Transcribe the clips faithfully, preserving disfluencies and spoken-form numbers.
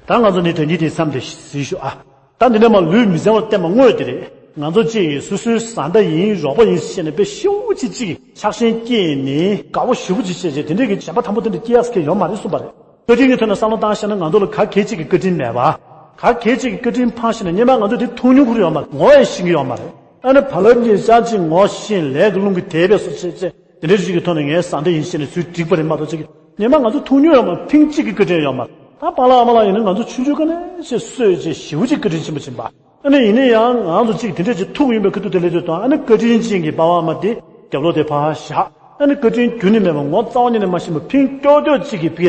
ད་ང་ཚོ་ནི་དོན་གྱི་དེ་མཚམས་དེ་གཟིགས་ཤོག་ཨ། ད་འདི་ནས་མ་ལུས་མི་བཟང་བར་བསྟན་པ་དངོས་དེ་རེད། ང་ཚོ་གཅིག་ཡིན་སོ་སོའི་བཟའ་ཟླ་ཡིན་རོགས་པ་ཡིན་ཞེས་ནས་དཔེ་ཤེའུ་གཅིག་གཅིག་ཆགས་ཞེན་སྐྱེས་ནས་དགའ་བོ་ཞེ་པོ་གཅིག་བྱས་རྗེས་དེ་འདྲས་ཀྱི་བྱམས་པ་དམ་པོ་དེ་འདྲ་སྐྱེ་ཡག་ཟེར་མཁན་ཡོད་མ་རེད་གསུངས་པ་རེད། བཀའ་དྲིན་གྱི་ཐོག་ནས་བསམ་བློ་བཏང་ཤེས་ན་ང་ཚོ་ལ་ག་གེ་གཅིག་གི་བཀའ་དྲིན་མེད་པ། ག་གེ་གཅིག་གི་བཀའ་དྲིན་ཕངས་ཤེས་ན་སྔོན་མ་ང་ཚོ་དེ་ཐུགས་མྱོང་ཁུར་ཡོད་མ་རེད། ངོ་ཡང་ཤེས་ཀྱི་ཡོད་མ་རེད། ཨ་ནི་བ་ལབ་གཉིས་ཤ་གཅིག་ངོ་ཤེས་ལས་ཀྱི་རླུང་གིས་དེད་པའི་སོ་བྱས་བྱས། དེ་འདྲའི་རིགས་ཀྱི་ཐོག་ནས་ངའི་བཟའ་ཟླ་ཡིན་ཞེས་ནས་ཚུར་བསྒྲིགས་པ་རེད་མ་གཏོགས་ཅིག་སྔོན་མ་ང་ཚོ་ཐུགས་མྱོང་ཡོད་མ་ཕིང་གཅིག་གི་བཀའ་དྲིན་ཡོད་མ་རེད། ད་པཱ་ལགས་ཨ་མ་ལགས་ཡིན་ན་ང་ཚོ་ཆུང་ཆུང་སྒང་ནས་ཅིག་གསོས་བྱས་ཞེ་པོ་ཅིག་བཀའ་དྲིན་ཆེན་པོ་བྱིན་པ། ཨ་ནི་ཡིན་ན་ཡང་ང་ཚོ་ཅིག་དེ་འདྲ་ཅིག་ཐུག་ཡིན་པའི་ཁ་ཐུག་དེ་ལས་དུས་དང་ཨ་ནི་བཀའ་དྲིན་ཅན་གྱི་པཱ་ལགས་ཨ་མ་དེ་རྒྱབ་ལོགས་དེ་ཕར་བཞག་ཨ་ནི་བཀའ་དྲིན་རྒྱུན་ནས་མེད་པ་ངོ་རྩ་བ་ཉིད་ནས་མ་ཤེས་པ་ཕིང་ཀྱོག་ཀྱོག་ཅིག་གི་བི་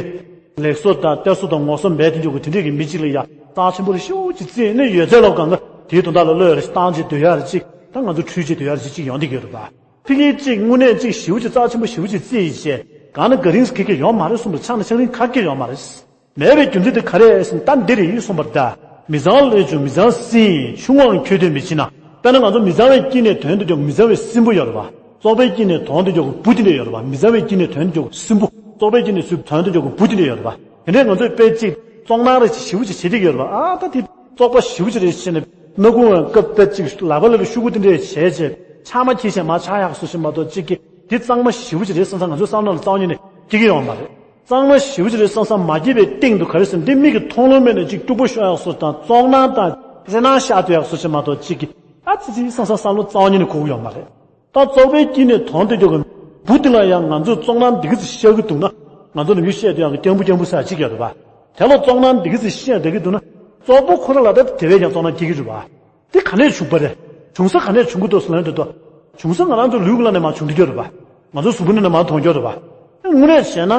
ལེགས་སོ་དང་གཏེར་སོ་དང་ངོ་སོ་མེད་དེ་འཇོག་གི་དེ་འདྲས་ཀྱི་མི་གཅིག་ལ་ཡ་རྩ་ཆེན་པོ་རེ་ཤུགས་ཅིག་བརྩིས་ནས་ཡོད་ཚད་ལོ་གང་ག་དེའི་དོན་དག་ལ་བློས་རེ་བཏང་བྱས་སྡོད་ཡ་རེ་ཅིག་ད་ང་ཚོ་འཁྲུལ་བྱས་སྡོད་ཡ་རེ་ཅིག་ཅིག་ཡོང་བསྡད་ཀྱི་ཡོད་རེད་པ། ཕ་གིའི་གཅིག་དངོས་གནས་གཅིག་ཞེ་པོ་ཅིག་རྩ་ཆེན་པོ་ཞེ་པོ་ཅིག་བརྩིས་ཡིན་བྱས་གང་ན་ག་རིང་སུ་ཁེ་ཁེ་ཡོང་མ་རེད་གསུངས་པ་ཆགས་ན་ཆགས་རིང་ག་གེ་ཡོང་མ་རེད། མེད་པའི་རྒྱུ་མཚན་དེ་ག་རེ་ཟེར་ན་ད་འདི་རེད་གསུངས་པར་གདའ། མི་ཚངས་ལས་བྱུང་མི་ཚངས་སྲིན་ཡིན་ཆུང་ངུའང་ཁྱོད་དོན་མི་བྱེད་ན། དཔེར་ན་ང་ཚོ་མི་ཚངས་པའི་དཀྱིལ་ནས་དོན་དུ་འཇོག་མི་ཚངས་པའི་སྲིན་པོ་ཡོད་རེད་པ། བཙོག་པའི་དཀྱིལ་ནས་དོན་དུ་འཇོག་བུ་དེ་འདྲ་ཡོད་རེད་པ། མི་ཚངས་པའི་དཀྱིལ་ནས་དོན་དུ་འཇོག་སྲིན་པོ། བཙོག་པའི་དཀྱིལ་ནས་སུ་དོན་དུ་འཇོག་བུ་དེ་འདྲ་ཡོད་རེད་པ། དེ་འདྲས་ང་ཚོས་དཔེ་གཅིག་བཙོག་ནང་རེ་ཞིག་ཞེ་པོ་ཅིག་བྱེད་ཀྱི་ཡོད་རེད་པ། ཨ་ད་དེ་བཙོག་པ་ཞེ་པོ་ཅིག་རེད་ཟེར་ནས་སྣ་ཁུང་སྐབས་དཔེ་གཅིག་ལག་པ་ལ་ལ་ཤུ་གུ་དེ་འདྲས་བྱས་བྱས་ཆག་མ་ཁྱེར་བྱས་མ་ཆག་ཡག་བཟོ་ཞིག་མ་གཏོགས་གཅིག་གི་དེ་གཙང་མ་ཞེ་པོ་ཅིག་རེད་བསམ་བསམ་ང་ཚོའི་བསམ་བློ་ལ་རྩ་བ་ཉིད་ནས་སྐྱེ་གི་ཡོད་མ་རེད། གཙང་མ་ཞེ་པོ་ཅིག་རེད་བསམ་བསམ་མ་སྐྱེས་པའི་སྟེང་དུ་ག་རེ་ཟེར་འདི་མིག་གིས་མཐོང་ལོང་མེད་ནས་ཅིག་སྐྱུག་པོ་ཤོར་ཡག་བཟོ་དང་བཙོག་ནང་དང་རྩེ་ནང་ཤར་སྡོད་ཡག་བཟོ་ཞིག་མ་གཏོགས་གཅིག་གི་ཨ་ཙི་ཙི་བསམ་བསམ་བསམ་བློ་རྩ་བ་ཉིད་ནས་འཁོར་གི་ཡོད་མ་རེད། ད་བཙོག་པའི་དཀྱིལ་ནས་དོན་དུ་འཇོག་གི་བུ་དེ་ལ་ཡང་ང་ཚོས་བཙོག་ནང་འདི་ག་ཚོད་བཤད་ཀྱི་འདུག་ན། ང་ཚོ་ནམ་རྒྱུན་བཤད་དུ་ཡང་གི་སྐྱང་བུ་སྐྱང་བུ་ཟེར་གཅིག་ཡོད་རེད་པ། དེ་ལ་བཙོག་ནང་འདི་ག་ཚོད་བཤད་བསྡད་ཀྱི་འདུག་ན། བཙོག་པོ་ཁོ་རང་ལ་ད་དེ་བས་ཀྱང་བཙོག་ནང་སྐྱེ་གི་རེད་པ། འདི་ག་ནས་བྱུང་པ་རེད། བྱུང་ས་ག་ནས་བྱུང་གི་འདུག་ཟེར་ལན་དུ་དོ། བྱུང་ས་ང་རང་ཚོ་ལུས་ཀྱི་ལ་ནས་མར་བྱུང་འདི་རྒྱུ་རེད་པ། ང་ཚོ་གཟུགས་པོ་ནས་ནས་མར་ཐོན་རྒྱུ་རེད་པ། དངོས་གནས་བྱས་ན།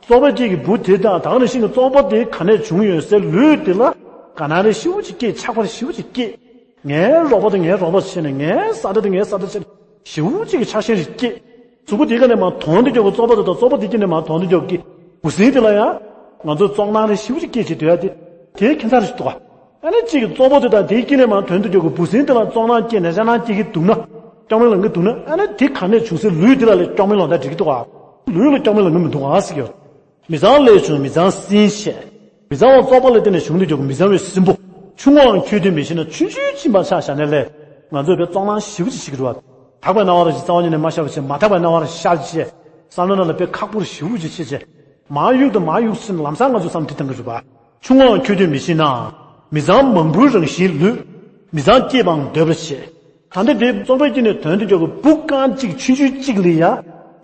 བཙོག་པའི་དཀྱིལ་གྱི་བུ་དེ་དང་ད་ག་ནང་བཞིན་གྱི་བཙོག་པ་དེ་ག་ནས་བྱུང་ཡོད་ཟེར་ལུས་དེ་ལ་དགའ་སྣང་རེ་ཞེ་པོ་ཅིག་སྐྱེས། ཆགས་པ་རེ་ཞེ་པོ་ཅིག་སྐྱེས། ངའི་རོགས་པ་དེ་ངའི་རོགས་པ་བྱས་ནས་ངའི་བཟའ་ཟླ་དེ་ངའི་བཟའ་ཟླ་བྱས་ནས་ཞེ་པོ་ཅིག་གི་ཆགས་ཞེན་རེ་སྐྱེས། གཟུགས་པོ་དེ་ག་ནས་མར་དོན་དུ་འཇོག་གི་བཙོག་པ་དེ་དང་བཙོག་པ་དེ་དཀྱིལ་ནས་མར་དོན་དུ་འཇོག་གི་བུ་སྲིན་དེ་ལ་ཡང་ང་ཚོས་བཙོག་སྣང་རེ་ཞེ་པོ་ཅིག་སྐྱེས་བྱས་སྡོད་ཡ་དེ་དེའི་ཁྱད་མཚར་རེ་ཞིག་འདུག་ག་ཨ་ནི་གཅིག་གི་བཙོག་པོ་དེ་དང་དེའི་དཀྱིལ་ནས་མར་དོན་དུ་འཇོག་གི་བུ་སྲིན་དེ་ལ་བཙོག་སྣང་སྐྱེས་ནས་ཆགས་སྣང་སྐྱེ་གི་འདུག་ན། སྐྱོ་མེད་ལངས་གི་འདུག་ན་ཨ་ནི་དེ་ག་ནས་བྱུང་ཟེར་ལུས་དེ་ལ་ལས་སྐྱོ་མེད་ལངས་ད་འགྲིག་གི་འདུག་ག་ལུས་ལ་སྐྱོ་མེད་ལངས་གི་མི་འདུག་ག་ཟེར་གི་ཡོད། མི་ཚངས་ལས་བྱུང་མི་ཚངས་སྲིན་ཞེས། མི་ཚངས་པ་བཙོག་པ་ལ་བརྟེན་ནས་བྱུང་དུ་འཇོག་གི་མི་ཚངས་པའི་སྲིན་པོ། ཆུང་ངུའང་ཁྱོད་དོན་མི་ཤེས་ན་ཆུང་ཆུང་ཕྱིན་པ་ཆགས་བཞག་ནས་ལས། ང་ཚོས་དཔེ་བཙོག་སྣང་ཞེ་པོ་ཅིག་བྱེད་ཀྱི་རེད་པ། དག་པའི་སྣང་བ་རང་ཞིག་རྩ་བ་ཉིད་ནས་མ་ཤར་བ་བྱས་མ་དག་པའི་སྣང་བ་རང་ཤར་བྱས། བསམ་བློ་ནང་ལ་དཔེ་ཁག་པོ་རེ་ཞེ་པོ་ཅིག་བྱེད་བྱས། མར་གཡུག་དང་མར་གཡུག་ཕྱིན་ལམ་སང་ང་ཚོས་བསམ་བློ་དེ་བཏང་གི་རེད་པ། ཆུང་ངུའང་ཁྱོད་དོན་མི་ཤེས་ནའང་། མི་ཚངས་མང་པོའི་རང་བཞིན་ལུས། མི་ཚངས་སྐྱེས་པའང་འདོད་པར་བྱེད། ད་ལྟ་དེ་བཙོག་པའི་དཀྱིལ་ནས་དོན་དུ་འཇོག་གི་བུ་རྐང་གཅིག་ཆུང་ཆུང་གཅིག་ལ་ཡ།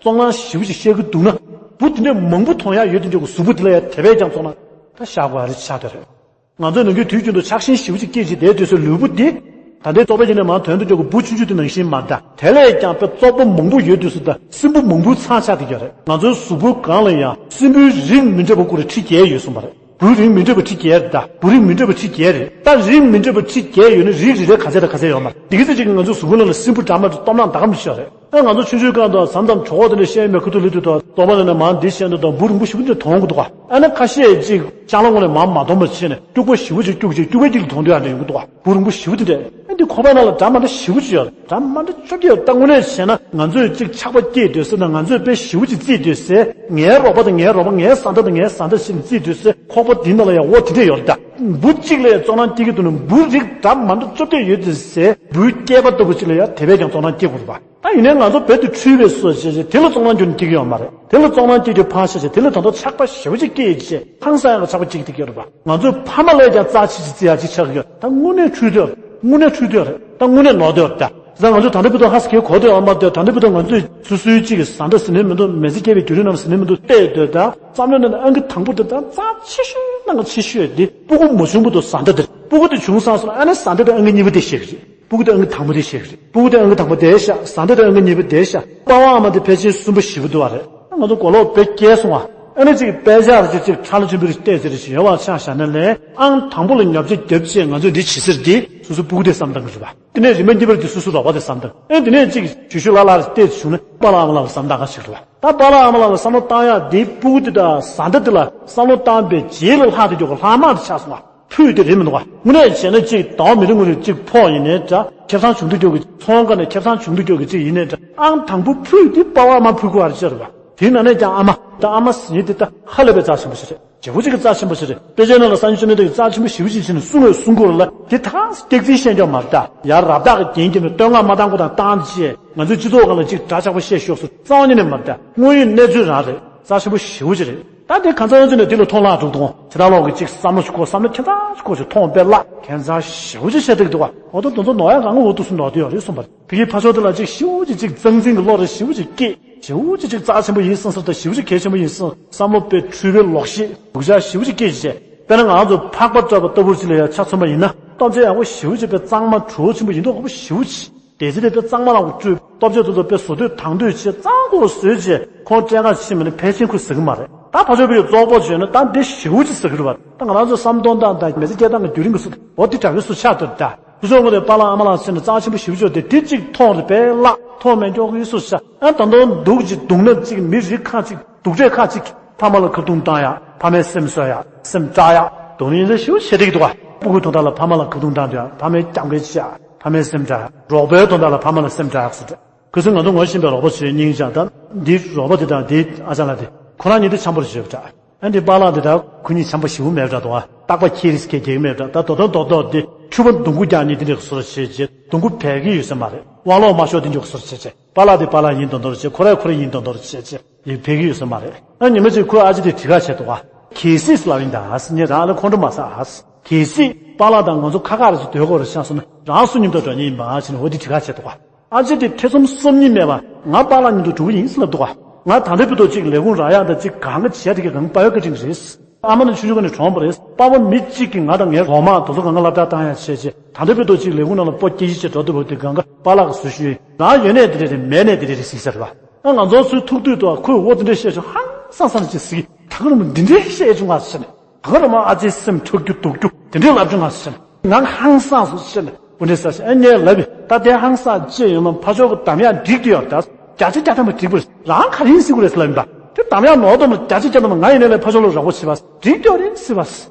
བཙོག་སྣང་ཞེ་པོ་ཅིག་བཤད་ཀྱི་འདུག་ན། བུ་དེ་འདྲས་མང་པོ་མཐོང་ཡག་ཡོད་དུ་འཇོག་གི་གཟུགས་པོ་དེ་ལ་ཡ་དེ་བས་ཀྱང་བཙོག་སྣང་ད་བཤད་དགོས་ཡ་རེད་ཆགས་བསྡད་རེད། ང་ཚོས་ནམ་རྒྱུན་དུས་རྒྱུན་དུ་ཆགས་ཞེན་ཞེ་པོ་ཅིག་སྐྱེས་བྱས་བསྡད་དུས་སུ་ལུས་པོ་འདི། ད་ལྟའི་བཙོག་པའི་དཀྱིལ་ནས་མར་དོན་དུ་འཇོག་གི་བུ་ཆུང་ཆུང་དེ་ནང་བཞིན་མ་གདའ། དེ་ལས་ཀྱང་དཔེ་བཙོག་པ་མང་པོ་ཡོད་དུས་སུ་ད་སྲིན་པོ་མང་པོའི་ཚང་ཆགས་བསྡད་ཀྱི་རེད། ང་ཚོའི་གཟུགས་པོའི་སྒང་ལ་ཡང་སྲིན་པོའི་རིགས་མི་འདྲ་བ་སྐོར་ཁྲི་བརྒྱད་ཡོད་གསུངས་པ་རེད། བུ་རིགས་མི་འདྲ་བ་ཁྲི་བརྒྱད་རེད་ད། བུ་རིགས་མི་འདྲ་བ་ཁྲི་བརྒྱད་རེད་ད། རིགས་མི་འདྲ་བ་ཁྲི་བརྒྱད་ཡོད་ན་རིགས་རེ་རེ་ག་ཚད་དང་ག་ཚད་ཡོད་མ་རེད། དེ་གི་ཚེ་གཅིག་གི་ང་ཚོ་གཟུགས་པོ་ནང་ལ་སྲིན་པོ་འདྲ་མ་འདྲ་སྟོབས་ནག་འདྲ་ག་མི་ཤེས་རེད། ཨ་ང་ཚོ་ཆུང་ཆུང་སྒང་དུ་ཟམ་དང་གྲོགས་དེ་འདྲ་བཤད་མེད་ཁུ་ཐུག་ལི་ཐུག་དང་དོགས་པ་དེ་འདྲ་མང་འདི་བཤད་འདུག་དང་བུ་རིང་པོ་ཞིག་འདྲ་མཐོང་གི་འདུག་ག་ཨ་ནི་ཁ་ཤས་གཅིག་ལྕང་ལོ་ངོ་ནས་མར་མ་མཐོང་བར་བྱས་ནས་སྐྱུག་པ་ཞེ་པོ་ཅིག་སྐྱུག་ཅིག་སྐྱུག་པའི་དཀྱིལ་ལ་མཐོང་དུས་ཨ་འདྲ་ཡོང་གི་འདུག་ག་བུ་རིང་པོ་ཞེ་པོ་དེ་འདྲས་ཨ་འདི་ཁོག་པའི་ནང་ལ་འདྲ་མ་འདྲ་ཞེ་པོ་ཅིག་ཡོད་རེད། འདྲ་མ་འདྲ་བཅོ་བརྒྱད་ཡོད་རེད། ད་དངོས་གནས་བྱས་ན་ང་ཚོས་གཅིག་ཆགས་པ་སྐྱེས་སྡོད་ཟེར་ན་ང་ཚོས་དཔེ་ཞེ་པོ་ཅིག་བརྩིས་སྡོད་ཟེར། ངའི་རོགས་པ་དང་ངའི་རོགས་པ་ངའི་བཟའ་ཟླ་དང་ངའི་བཟའ་ཟླ་ཞེས་བརྩིས་སྡོད་ཟེར། ཁོག་པ་འདི་ནང་ལ་ཡང་འོ་དེ་འདྲས་ཡོད་རེད་ད། འབུ་གཅིག་ལ་ཡང་བཙོག་སྣང་སྐྱེ་གི་འདུག་ན་འབུ་རིགས་འདྲ་མ་འདྲ་བཅོ་བརྒྱད་ཡོད་དེ་ཟེར། འབུའི་སྐྱེས་པ་ལྟ་བུ་ཅིག་ལ་ཡང་དེ་བས་ཀྱང་བཙོག་སྣང་སྐྱེ་དགོས་རེད་པ། ད་ཡིན་ནའི་ང་ཚོ་བོད་དུ་འཁྲུལ་བའི་སོ་ཞེས་བྱས་དེ་ལ་བཙོག་སྣང་རྒྱུ་ནི་སྐྱེ་གི་ཡོད་མ་རེད། དེ་ལ་བཙོག་སྣང་སྐྱེ་རྒྱུ་ཕངས་ཤེས་བྱས་དེ་ལ་ད་དུང་ཆགས་པ་ཞེ་པོ་ཅིག་སྐྱེ་ཡོད་ཅེས་ཧང་སང་ཡག་གི་ཆགས་པ་ཅིག་དེ་སྐྱེ་རེད་པ། ང་ཚོའི་ཕ་མ་ལས་ཀྱང་རྩ་ཆེ་ཅིག་བརྩི་ཡག་ཅིག་ཆགས་ཀྱི་ཡོད། ད་དངོས་གནས་འཁྲུལ་དོན་དངོས་གནས་འཁྲུལ་དོན་རེད། ད་དངོས་གནས་ནོར་དོན་རེད་ད། ད་ང་ཚོ་ད་ལྟ་བར་དུ་ཧ་སེ་གོ་དོན་ཨ་མ་དོན་ད་ལྟ་བར་དུ་ང་ཚོས་སོ་སོའི་གཅིག་གི་བཟའ་ཟླ་ཟེར་ནའི་མི་འདུག་མི་ཚེ་སྐྱེལ་བའི་བརྒྱུད་རིམ་ནང་ཟེར་ནའི་མི་འདུག་བལྟས་སྡོད་ད། བསམ་བློ་ནང་ནས་ཨང་ཀི་དང་པོ་དེ་དང་རྩ་ཆེ་ཤོས་ནང་གི་ཆེ་ཤོས་དེ་སྤུ་གུ་མ་བྱུང་བར་དུ་བཟའ་ཟླ་དེ་རེད། སྤུ་གུ་དེ་བྱུང་སོང་ཟེར་ན་ཨ་ནི་བཟའ་ཟླ་དེ་ཨང་ཀི་གཉིས་པ་དེ་བཤད་གི་རེད། སྤུ་གུ་དེ་ཨང་ཀི་དང་པོ་དེ་བཤད་གི་རེད། སྤུ་གུ་དེ་ཨང་ཀི་དང་པོ་དེ་བཞག་བཟའ་ཟླ་དེ་ཨང་ཀི་གཉིས་པ་དེ་བཞག་པ་ཕ་མ་དེ་ཕལ་ཆེར་གསུམ་པ་བཞི་པ་འདུག་བ་རེད། ང་ཚོ་མགོ་ལོག་དཔེ་སྐྱེལ་སོང་བ། ཨ་ནི་གཅིག་དཔེ་ཆ་རེ་གཅིག་གཅིག་ཁྲ་ལ་ཆེན་པོའི་བལྟས་ཟེར་རེ་ཞིག་ཡོད་པ་ཆགས་བཞག་ན་ལས་ཨང་དང་པོ་ལ་ཉོབ་ཆ་རྒྱབ་བྱས་ང་ཚོས་འདི་བྱེད་ཟེར་དེ་སོ་སོ་སྤུ་གུ་དེ་བསམ་བཏང་གི་རེད་པ། དེ་ནས་རིམ་པ་གཉིས་པར་དེ་སོ་སོ་རོགས་པ་དེ་བསམ་བཏང་། ཨེ་དེ་ནས་གཅིག་ཞུ་ཞུ་ལ་ལ་རེ་བལྟས་བྱུང་ན་པཱ་ལགས་ཨ་མ་ལགས་ལ་བསམ་བཏང་ག་ཞིག་རེད་པ། ད་པཱ་ལགས་ཨ་མ་ལགས་ལ་བསམ་བློ་བཏང་ཡག་དེ་སྤུ་གུ་དེ་དང་བཟའ་ཟླ་དེ་ལ་བསམ་བློ་བཏང་པའི་རྗེས་ལ་ལྷག་ཏུ་འཇོག་གི་ལྷག་མ་དེ་ཆགས་སོང་བ། ཕུད་དེ་རེད་མི་འདུག་ག་དངོས་གནས་བྱས་ན་གཅིག་ཟླ་བ་མི་རིང་ངོ་རེ་གཅིག་ཕོག་ཡིན་ནའི་འདྲ་ཁེ་བཟང་བྱུང་དུ་འཇོག་གི་ཚོང་ཁང་ནས་ཁེ་བཟང་བྱུང་དུ་འཇོག་གི་གཅིག་ཡིན་ནའི་འདྲ་ཨང་དང་པོ་ཕུད་དེ་པཱ་ལགས་ཨ་མ་ཕུད་དགོས་པ་རེད་ཟེར་བ། དེའི་ནང་ནས་ཀྱང་ཨ་མ་ད་ཨ་མ་ཟེར་མཁན་དེ་ད་ཧ་ལས་པའི་རྩ་ཆེན་པོ་ཞིག་རེད། ཞེ་པོ་ཅིག་གི་རྩ་ཆེན་པོ་ཞིག་རེད། དཔེ་ཆའི་ནང་ལ་སངས་རྒྱས་བཅོམ་ལྡན་འདས་ཀྱིས་རྩ་ཆེན་པོ་ཞེ་པོ་ཅིག་བྱས་ནས་གསུང་བའི་གསུང་མགུར་ལ་དེ་ཐང་སྐྱག་རྫུན་བཤད་རྒྱུ་མ་རེད་ད། ཡར་རབ་བཏགས་ཀྱི་རྒྱན་གྱི་ནི་བསྟོད་བསྔགས་མ་བཏང་གོང་དང་བཏང་བྱས་ང་ཚོའི་སྤྱི་ཚོགས་སྒང་ལ་ཅིག་སྒྲ་ཆགས་པོ་བཤད་ཤོག་སུ་རྩ་བ་ཉིད་ནས་མ་རེད་ད། དངོས་ཡོད་གནས་ཚུལ་རང་རེད། རྩ་ཆེན་པོ་ཞེ་པོ་ཅིག་རེད། ད་དེ་གང་ཚང་ཚོ་ནས་དེ་ལ་མཐོང་བརླག་འགྲོ་གི་འདུག་ཁྱེད་རང་ལོག་གི་ཅིག་བསམ་བློ་ཞིག་འཁོར། བསམ་བློ་ཁྱེད་རང་ཞིག་འཁོར་ཞིག་མཐོང་དཔེ་བརླག་ཁྱེད་རང་ཞེ་པོ་ཅིག་བཤད་བསྡད་ཀྱི་འདུག་བ། འོ་ད་དེ་ཚོ་ནོར་ཡག་གང་ག་འོ་ཐུག་སུ་ནོར་བསྡད་ཡོད་རེད་གསུངས་པ་རེད། དེ་གའི་ཕ་ཕྱོགས་དེ་ལ་ཅིག་ཞེ་པོ་ཅིག་ཅིག་གཙང་འཛིན་གྱི་བློ་རེད། ཞེ་པོ་ཅིག་ཅིག་རྩ་ཆེན་པོ་ཡིན་བསམ་ས་དང་ཞེ་པོ་ཅིག་གལ་ཆེན་པོ་ཡིན་བསམ་བསམ་བློ་དཔེ་འཁྲུལ་པའི་ལོག་ཤེས་སྡུག་ཅག་ཞེ་པོ་ཅིག་སྐྱེས་བྱས། དཔེར་ན་ང་ཚོ་ཕག་པ་སྤྲད་པ་ལྟ་བུ་ཅིག་ལ་ཡང་ཆ་མཚོན་པ་ཡིན་ན་སྟོབས་ཆེན་ཡག་པོ་ཞེ་པོ་ཅིག་དཔེ་གཙང་མ་བྲོ་བོ་ཆེན་པོ་ཡིན་མདོག་ཁ་པོ་ཞེ་པོ་ཅིག་དེ་ཚེ་དེ་དཔེ་གཙང་མ་ལ་སྤྲོད། སྟོབས་ཆེན་དེ་ཚོ་དཔེ་བཟོ་འདོད་དང་འདོད་བྱས་གཙང་པོ་བཟོས་བྱས་ཁོང་སྤྲད་ག་ཕྱིན་པ་ནི་ཕལ་ཆེར་ཁོས་ཟ་གི་མ་རེད། ད་ཕ་ཕྱོགས་པའི་བཙོག་པོ་བྱོས་ན་ད་འདི་ཞེ་པོ་ཅིག་ཟ་གི་རེད་བ། ད་ང་རང་ཚོ་བསམ་གཏོང་སྟངས་དང་མི་ཚེ་སྐྱེལ་སྟངས་ཀྱི་བརྒྱུད་རིམ་གྱི་སུ་འོ་འདི་འདྲ་བའི་སུ་ཆགས་འདུག་ད་ཁུ་ཚོ་ངོ་དེ་པཱ་ལགས་ཨ་མ་ལགས་ཟེར་ནས་རྩ་ཆེན་པོ་ཞེ་པོ་ཅིག་དེ་དེ་གཅིག་མཐོང་རེད་པས་ལགས། མཐོང་མེད་མགྱོགས་ཀྱི་སུ་ཆགས། ཨ་ད་དུང་སྡུག་ཅིག་སྡུག་ན་གཅིག་མི་རིགས་ཁག་ཅིག་སྡུག་འདྲེ་ཁག་ཅིག་ཕ་མ་ལ་ཁ་རྡུང་བཏང་ཡག་ཕ་མའི་སེམས་གསོ་ཡག་སེམས་སྐྲག་ཡག་སྡུག་ནི་ཡིན་ས་ཞེ་པོ་ཞེ་དྲག་འདུག་ག་སྤུ་གུའི་དོན་དག་ལ་ཕ་མ་ལ་ཁ་རྡུང་བཏང་དུས་ཡག་ཕ་མའི་སྐྱབས་མགོན་ཆེ་ཡག་ཕ་མའི་སེམས་སྐྲག་ཡག་རོགས་པའི་དོན་དག་ལ་ཕ་མ་ལ་སེམས་སྐྲག་ཡག་སུ་འདྲ། ཁུ་སིམ་ང་ཚོ་ངོ་ཤེས་པའི་རོགས་པ་ཚོའི་སྙིང་བཅངས་དང་འདི་རོགས་པ་དེ་དང་འདི་ཨ་ཅག་ལགས་དེ་ཁོ་རང་གཉིས་དེ་འཆམ་པོ་རེད་བྱེད་པ་འདྲ། ཨ་འདི་པཱ་ལགས་དེ་འདྲ་ཁོ་གཉིས་འཆམ་པོ་ཞེ་པོ་མེད་པ་འདྲ་འདུག་ཨ། རྟག་པ་ཁྱེད་རིས་ཁྱེད་རྒྱག་མེད་པ་འདྲ། ད་དོ་དོན་རྡོག་རྡོག་དེ་ཕྲུ་གུ་འདུང་རྒྱག་ནི་དེ་འདྲའི་བཟོ་འདྲ་བྱེད་བྱེད་འདུང་རྒྱུ་བས་ཀྱི་ཡོད་ས་མ་རེད། དབང་ལོག་མ་ཤོར་དེ་འདྲའི་བཟོ་འདྲ་བྱེད་བྱེད། པཱ་ལགས་དེ་པཱ་ལགས་ཡིན་མདོག་མདོག་བྱེད། ཁོ་རང་ཁོ་རང་ཡིན་མདོག་མདོག་བྱེད་བྱེད་ཡིན་བས་ཀྱི་ཡོད་ས་མ་རེད། ཨ་ཉི་མ་གཅིག་ཁོའི་ཨ་ཅེ་དེ་དྲི་ཁ་བྱས་འདུག་ཨ། གལ་སྲིད་ལབ་ཡིན་ད་ཨ་སི་ངས་རང་ཨ་ལ་ཁོང་ཁྲོ་མ་ཟ་ཨ་སི། གལ་སྲིད་པཱ་ལགས་དང་ང་ཚོ་ཁ་ཁ་རེ་ཞིག་སྡོད་དགོས་རེ་ཤག་སོང་ན་རང་སུ་མཉམ་དུ་འགྲོ་ཉེན་ཡིན་པ་ཨ་ཅེ་ནས་འོ་དེ་དྲི་ཁ་བྱས་འདུག་ཨ། ཨ་ཅེ་དེ་ཐེ་ཚོམ་སོམ་ཉི་མེད་པ། ང་པཱ་ལགས་མཉམ་དུ་འགྲོ་གི་ཡིན་ཟེར་ལབ་འདུག་ག་ང་ད་ལྟའི་བར་དུ་ཅིག་ལས་ཁུངས་རག་ཡག་དང་ཅིག་གང་ག་བྱས་དེ་གི་གང་པ་ཡོད་བཀའ་དྲིན་རེད། ཨ་མ་ནི་ཆུང་ཆུང་ག་ནས་གྲོངས་པ་རེད། པཱ་པ་མི་གཅིག་གིས་ང་དང་ངའི་རོགས་མ་དེ་ཚོ་གང་ག་སློབ་གྲྭ་བཏང་ཡག་བྱས་རྗེས་ད་ལྟའི་བར་དུ་ཅིག་ལས་ཁུངས་ནང་ལ་སྤོ་སྐྱེ་གཞི་བྱས་འགྲོ་ཐུབ་པ་དེ་གང་ག་པཱ་ལགས་ཀྱིས་བཟོ་ཞུས་ཡིན། རང་ཡོད་ནས་དེ་འདྲ་རེད། མེད་ནས་དེ་འདྲ་རེད་ཟེར་ཟེར་བ། ཨ་ང་ཚོ་ཚོའི་ཐུག་དུས་དུ་ཁོས་འོ་དེ་འདྲ་བཤད་ཆོག་ཧང་སང་སང་ཅིག་ཟིག་ད་ག་རུ་མི་འདི་འདྲའི་བཤད་ཆོག་ང་ཟེར་ནས། ད་ག་རུ་མ་ཨ་ཅེ་སེམས་འཁྲུག་རྒྱུ་སྡུག་རྒྱུ་དེ་འདྲའི་ལབ་ཆོག་ང་ཟེར་ནས། ང་ཧང་སངས་སོང་ཟེར་ནས་འོ་འདྲའི་ཟེར་ཟེར། ཨ་ངས་ལབ་པས་ད་དེ་ཧང་སངས་ཅི་ཡོང་ན་ཕ་ཕྱོགས་ཀྱི་འདམ་ཡག་འགྲིག་དུ་ཡོད་ད། བརྒྱ་ཆ་བརྒྱ་ཐམ་པ་འགྲིག་པ་རེད། རང་ག་རེ་ཡིན་ཟེར་དགོས་རེད་ཟེར་ལབ་ཡིན་པ། དེ་འདམ་ཡག་ནོར་དོ་མ་བརྒྱ་ཆ་བརྒྱ་ཐམ་པ་ང་ཡིན་ནའི་ལས་ཕ་ཕྱོགས་ལ་རོགས་པ་བྱེད་པ་འགྲིག་ཀྱོག་རེད་ཟེར་བ།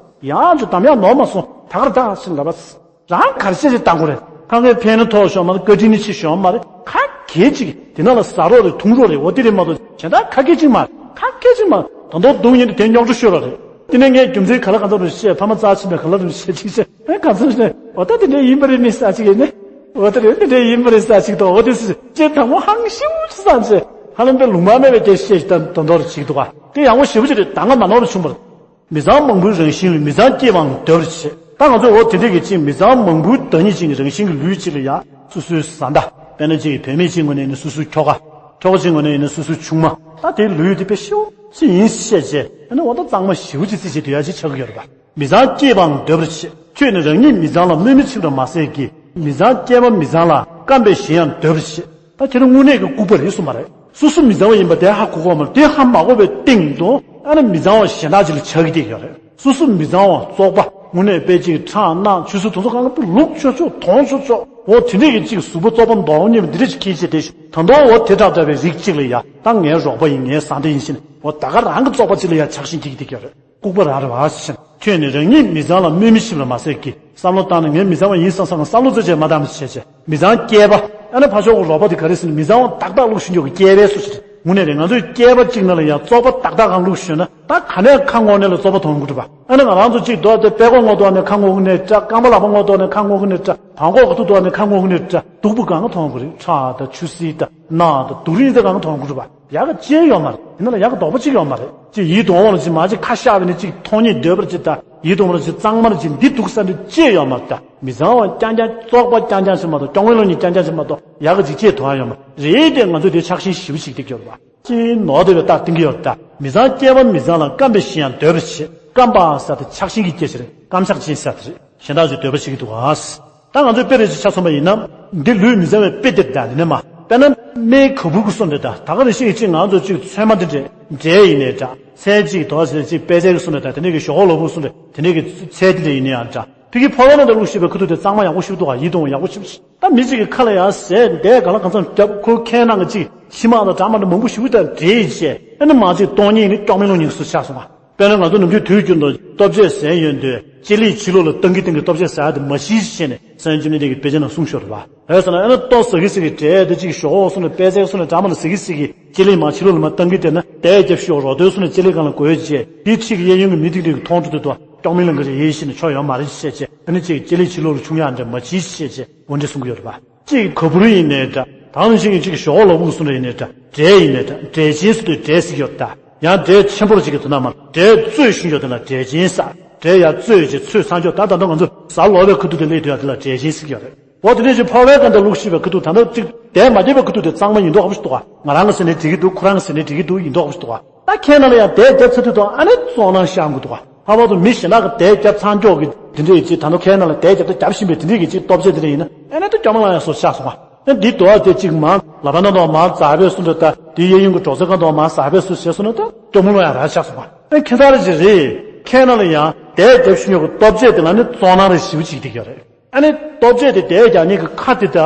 ཡང་ཅིག་འདམ་ཡག་ནོར་མ་སོང་ད་ག་རེ་ད་ཟེར་ལབ་པ། རང་ག་རེ་བྱས་ཅིག་བཏང་དགོས་རེད། ཁ་ངའི་ཕན་ནི་ཐོགས་ཤོག་མ་རེད། བཀའ་དྲིན་ནི་ཆེ་ཤོག་མ་རེད། ཁ་གེ་ཅིག་དེ་ནང་ལ་ཟ་རོགས་རེད། འཐུང་རོགས་རེད། འོ་དེ་རེད་མ་གཏོགས་གཞན་དག་ཁ་སྐད་ཅིག་མ་རེད། ཁ་སྐད་ཅིག་མ་རེད། ད་དུང་སྡུག་ཉིན་དེ་དེ་རྙོག་དྲ་ཤོར་བ་རེད། དེ་ནས་ངས་རྒྱུ་མཚན་ག་ལ་གང་འཚམ་རེ་བཤད། ཕ་མ་རྩ་ཆེན་པའི་ག་ལ་རེ་བཤད་ཅིག་བཤད། ཨེ་གང་འཚམ་བཤད། འོ་ད་དེ་འདྲའི་ཡིན་པ་རེད་མི་ས་ཅིག་ཡིན་ནི། འོ་ད་རེད་དེ་འདྲའི་ཡིན་པ་རེད་ས་ཅིག་དང་། འོ་དེ་སུ་ཅེ་དང་པོ་ཧང་ཤིའུ་ཅི་སང་ཅེ་ཧ་ལམ་པའི་ལུང་མ་མེད་པའི་སྐད་བཤད་ད་དོན་དོར་ཅིག་འདུག་ག་དེ་ཡག་པོ་ཞེ་པོ་ཅིག་རེད། ད་ང་མ་ནོར་བ་བྱུང་བ་རེད། མི་ཚང་མང་པོའི་རང་བཞིན་ལ་མི་ཚང་སྐྱེས་པའང་འདོད་པར་བྱེད། ད་ང་ཚོས་འོ་དེ་འདྲས་ཀྱི་ཅིག་མི་ཚང་མང་པོའི་བདག་ཉིད་ཅན་གྱི་རང་བཞིན་གྱི་ལུས་གཅིག་ལ་ཡ་སོ་སོའི་བཟའ་ཟླ། དཔེར་ན་ཅིག་བུད་མེད་ཅིག་ངོས་ནས་ཡིན་ན་སོ་སོའི་ཁྱོ་ག་ཁྱོ་ག་ཅིག་ངོས་ནས་ཡིན་ན་སོ་སོའི་ཆུང་མ། ད་དེའི་ལུས་དེ་དཔེ་ཤེའུ་ཅིག་ཡིན་ཞེས་བྱས་ཨ་ནི་འོ་ད་གཙང་མ་ཞེའུ་ཅིག་རྩི་བྱེད་དུ་ཡ་ཅིག་ཆགས་ཀྱི་ཡོད་རེད་པ། མི་ཚང་སྐྱེས་པའང་འདོད་པར་བྱེད། ཁྱོད་ནི་རང་ཉིད་མི་ཚང་ལ་སྨོད་མི་ཕྱིན་པར་མ་ཟད་ཀྱི་མི་ཚང་སྐྱེས་པ་མི་ཚང་ལ་བརྐམ་པའི་གཞན་ཡང་འདོད་པར་བྱེད། ད་ཁྱེད་རང་དངོས་གནས་ཀྱི་ལྐུགས་པ་རེད་གསུངས་པ་རེད། སོ་སོ་མི་ཚང་བ་ཡིན་པ་དེ་ཧ་གོ་གོ་མ་རེད། དེ་ཧ་མ་གོ་བའི་སྟེང་དུ་ཨ་ནི་མི་ཚང་བ་གཞན་དག་ཅིག་ལ་ཆགས་ཀྱི་བསྡད་ཡོད་རེད། སོ་སོ་མི་ཚང་བ་བཙོག་པ་དངོས་གནས་དཔེ་ཅིག་ཁྲག་རྣག་ཆུ་ཚོད་དེ་ཚོ་གང་ག་ལུག་ཆོག་ཆོག་དོང་ཆོག་ཆོག་འོ་དེ་འདྲས་ཀྱི་ཅིག་གཟུགས་པོ་བཙོག་པ་མདོག་ཉེས་པ་འདི་འདྲས་ཅིག་ཁྱེར་བྱས་བསྡད་ཤག་ད་དུང་འོ་དེ་འདྲ་འདྲ་བའི་རིགས་ཅིག་ལ་ཡ་ད་ངའི་རོགས་པ་ཡིན། ངའི་བཟའ་ཟླ་ཡིན་ཟེར་ནས་འོ་ད་ག་རང་གི་བཙོག་པ་ཅིག་ལ་ཡ་ཆགས་ཞེན་སྐྱེ་གི་བསྡད་ཡོད་རེད། ལྐུགས་པ་རང་རེད་བ་ཟེར་ནས། ཁྱོད་ནི་རང་ཉིད་མི་ཚང་ལ་སྨོད་མི་ཤེས་པར་མ་ཟད་ཀྱི་བསམ་བློ་བཏང་ནས་ངའི་མི་ཚང་བ་ཡིན་བསམ་བསམ་བསམ་བློ་རྩེ་བྱས་མ་བཏང་བ་བྱས་བྱས། མི་ཚང་སྐྱེས་པ། ཨ་ནི་ཕ་ཕྱོགས་ཀྱི་རོགས་པ་དེ་ག་རེ་ཟེར་ན་མི་ཚང་བ་ཏག་ཏག་བླུགས་ཤིང་འཇོག་གི་སྐྱེས་པའི་སུ་ཞིག་རེད། དངོས་གནས་རེད། ང་ཚོའི་སྐྱེས་པ་གཅིག་ནང་ལ་ཡང་བཙོག་པ་ཏག་ཏག་གང་བླུགས་ཤོད་ན་ད་ག་ནས་ཁ་སྔོག་ནས་ལ་བཙོག་པ་མཐོང་གི་རེད་པ། ཨ་ནི་ང་རང་ཚོ་གཅིག་རྡོག་དེ་པད་ཀོ་སྔོག་འདུག་ནས་ཁ་སྔོག་གི་ནས་འདྲ། རྐང་པ་ལག་པ་སྔོག་འདུག་ནས་ཁ་སྔོག་གི་ནས་འདྲ། བྲང་ཁོག་གི་ཐུག་འདུག་ནས་ཁ་སྔོག་གི་ནས་འདྲ། སྡུག་པོ་གང་ག་མཐོང་གི་རེད། ཁྲག་དང་ཆུ་སེར་དང་རྣག་དང་དུག་རིགས་དེ་གང་ག་མཐོང་གི་རེད་པ། ཡག་ག་ཅི་ཡང་ཡོད་མ་རེད། ཡིན་ན་ལ་ཡག་ག་རྡོག་པ་གཅིག་ཡོད་མ་རེད། ཅིག་ཡིད་དུ་འོང་བ་ལ་ཅིག་མ་ཅིག་ཁ་ཤགས་པ་ནི་ཅིག་མཐོང་སྙེག་འདོད་པར་ཅིག་དང་ཡིད་དུ་འོང་བ་ལ་ཅིག་གཙང་མར་ཅིག་འདི་འདུག་ས་འདི་ཅི་ཡང་ཡོད་མ་རེད་ད། མི་ཚང་བ་རྐྱང་རྐྱང་བཙོག་པ་རྐྱང་རྐྱང་ཞིག་མ་གཏོགས་སྐྱོ་ངལ་ལོ་ཉིད་རྐྱང་རྐྱང་ཞིག་མ་གཏོགས་ཡག་ག་ཅིག་ཅི་ཡང་མཐོང་ཡ་ཡོད་མ་རེད། རེད་དེ་ང་ཚོས་དེ་ཆགས་ཞེན་ཞེ་པོ་ཅིག་སྐྱེ་གི་ཡོད་རེད་པ། ཅིག་ནོར་བསྡད་པའི་རྟགས་བསྟན་གྱི་ཡོད་རེད་ད། མི་ཚང་སྐྱེས་པ་མི་ཚང་ལ་བརྐམ་པའི་གཞན་ཡང་འདོད་པར་བྱེད། བརྐམ་པ་ཟེར་དེ་ཆགས་ཞེན་གྱི་སྐད་ཆ་རེད། བརྐམ་ཆགས་ཅན་ཟེར་དེ་རེད། གཞན་དག་ཚོས་འདོད་པ་བྱེད་ཀྱི་འདུག་ག་ད་ང་ཚོས་དཔེ་རེ་ཞིག་ཆ་མཚོན་པ་ཡིན་ན། འདི་ལུས་མི་གཙང་བའི་དཔེ་འདིར་ད་འདི་ནས་མ། དཔེར་ན་སྨན་ག་བུར་གྱི་གསུང་འདི་ད་ད་ག་རེ་ཞིག་གི་ཅིག་ང་ཚོ་ཅིག་ཚོད་མ་འདི་འདྲས་འབྲས་ཡིན་ནའི་འདྲ། ཚལ་ཅིག་དོ་ཟེར་ཅིག་པད་ཚལ་གྱི་གསུང་འདི་ད་དེ་འདྲས་ཀྱི་ཞོག་ཁོག་ལོ་བུར་གསུང་འདི་དེ་འདྲས་ཀྱི་ཚལ་འདི་འདྲས་ཡིན་ནའི་ཡང་འདྲ། ཕ་གིའི་ཕོ་བ་ནང་དུ་བླུགས་ཤེས་པའི་ཁུ་ཐུག་དེ་གཙང་མ་ཡག་པོ་ཞིག་འདུག་ག་ཡིད་དུ་འོང་ཡག་པོ་ཞིག་ད་མི་གཅིག་གིས་ཁ་ལ་ཡང་ཟས་འདས་ག་ལ་གང་འཚམ་བརྒྱབ་ཁོའི་ཁའི་ནང་གི་ཅིག་མཆིལ་མ་དང་སྦྲང་མ་འདྲ་མང་པོ་ཞིག་དང་འདྲེས་བྱས་ཨ་ནི་མ་ཅིག་སྟོང་ཉིད་ནི་སྐྱོ་མེད་ལོ་ཉིད་སུ་ཆགས་སོང་བ། དཔེར་ན་ང་ཚོ་ནམ་རྒྱུན་དུས་རྒྱུན་དུ་ལྟོ་ཆས་ཟས་ཡོན་ཏན་ ལྕེ་ལེ་ཕྱི་ལོགས་ལ་བཏང་གི་བཏང་གི་ལྟོ་ཆས་ཟ་ཡ་དེ་མ་བྱེད་ཅེས་ནས་སངས་རྒྱས་བཅོམ་ལྡན་འདས་ཀྱིས་དཔེ་ཆ་ནང་གསུངས་ཤོར་བ། ཨེ་ཟེར་ན་ཨ་ནི་ལྟོ་ཟ་གི་ཟེར་གི་འབྲས་དེ་གཅིག་ཞོག་སོང་ནས་པད་ཚལ་སོང་ནས་འདྲ་མ་ལ་ཟ་གི་ཟེར་གི་ལྕེ་ལེ་མར་ཕྱི་ལོགས་ལ་མར་བཏང་གི་དེ་ན་དེ་རྒྱབ་ཤོག་རོ་སྟོད་སོང་ནས་ལྕེ་ལེ་སྒང་ལ་གོས་བྱས་དེ་ཁྲིད་ཀྱི་གཡས་གཡོན་གྱི་མི་ཏིག་ཏིག་གི་མཐོང་འགྲོ་དུས་དོ་སྐྱོ་མིན་ལ་འགའ་རེ་ཡེ་ཤེས་ནས་ཆོ་ཡོད་མ་རེད་ཅེས་བྱས་ཨ་ནི་གཅིག་ལྕེ་ལེ་ཕྱི་ལོགས་ལ་ཆུང་ཡག་འདྲ་མ་བྱེད་ཅེས་བྱས་འོ་འདྲ་གསུང་གི་ཡོད་རེད་པ། གཅིག་ག་བུར་ཡིན་ནའི་འདྲ། ད་ནང་བཞིན་གྱི་གཅིག་ཞོག་ལོ་བུ་གསུང་རེ་ཡིན་ནའི་འདྲ། འབྲས་ཡིན་ནའི་འདྲ། འབྲས་ཆན་ཟེར་དུས་འབྲས་ཟེར་གྱི་ཡོད་ད། ཡང་འབྲས་ཆེན་པོར་གཅིག་གི་དོན་དག་མ་འབྲས་བཙོས་ཤུན་ཡོད་དེ་ལ་འབྲས་ཆན་ཟེར། འབྲས་ཡང་བཙོས་ཀྱི་ཚོས་ཚང་ཀྱོག་ད་ད་དུང་ང་ཚོ་ཟ་ལོ་བའི་ཁུ་ཐུག་དེ་སླེབས་དུས་ཡང་དེ་ལ་འབྲས་ཆན་ཟེར་གྱི་ཡོད་རེད། འོ་དེ་འདྲས་ཀྱི་ཕོ་བའི་ཀ་འདྲ་ལུག་ཤི་བའི་ཁུ་ཐུག་ད་ལྟ་གཅིག་འབྲས་མ་རྒྱས་པའི་ཁུ་ཐུག་དེ་གཙང་མ་ཡིན་མདོག་ཁ་པོ་ཞིག་འདུག་ག་ང་རང་གི་ཟེར་ནའི་འགྲིག་གི་འདུག་ཁོ་རང་གི་ཟེར་ནའི་འགྲིག་གི་འདུག་ཡིན་མདོག་ཁ་པོ་ཞིག་འདུག་ག་ད་ཁའི་ནང་ལ་ཡང་འབྲས་རྒྱབ་ཚར་དུས་དང་ཨ་ནི་བཙོག་ནང་བཤང་དགོས་འདུག་ག་ལྷག་པར་དུ་མི་གཞན་དག་གི་འབྲས་རྒྱབ་ཚང་ཀྱོག་གི་དེ་འདྲས་ཀྱི་ཅིག་ད་ནོ་ཁའི་ནང་ལ་འབྲས་རྒྱབ་ཏུ་རྒྱབ་བཞིན་པའི་དེ་འདྲས་ཀྱི་ཅིག་ལྟོ་ཆས་དེ་འདྲས་ཡིན་ན་ཨེ་ནས་ད་སྐྱོ་མ་ལངས་ཡ་སོ་ཆགས་སོང་བ། ཨེ་འདི་དོ་བ་དེ་ཅིག་མ་ལ་པ་ན་དོ་མ་ཛ་པའི་སུ་འདྲ་ད་དེ་གཡས་གཡོན་གྱི་གྲོགས་ཚོའི་ཁ་དོ་མ་ཛ་པའི་སུ་བྱས་སོང་ན་ད་སྐྱོ་མ་ལངས་ཡ་ར་ཆགས་སོང་བ། ཨེ་ཁྱད་མཚར་ཅིག་རེད། ཁའི་ནང་ལ་ཡང་འབྲས་རྒྱབ་ཤུ་ཉོག་གི་ལྟོ་ཆས་དེ་ལ་ནི་བཙོག་ནང་རེ་ཞིབ་ཅིག་བསྡད་ཡོད་རེད། ཨ་ནི་ལྟོ་ཆས་དེ་འབྲས་རྒྱབ་ཉེ་གི་ཁ་དེ་ད་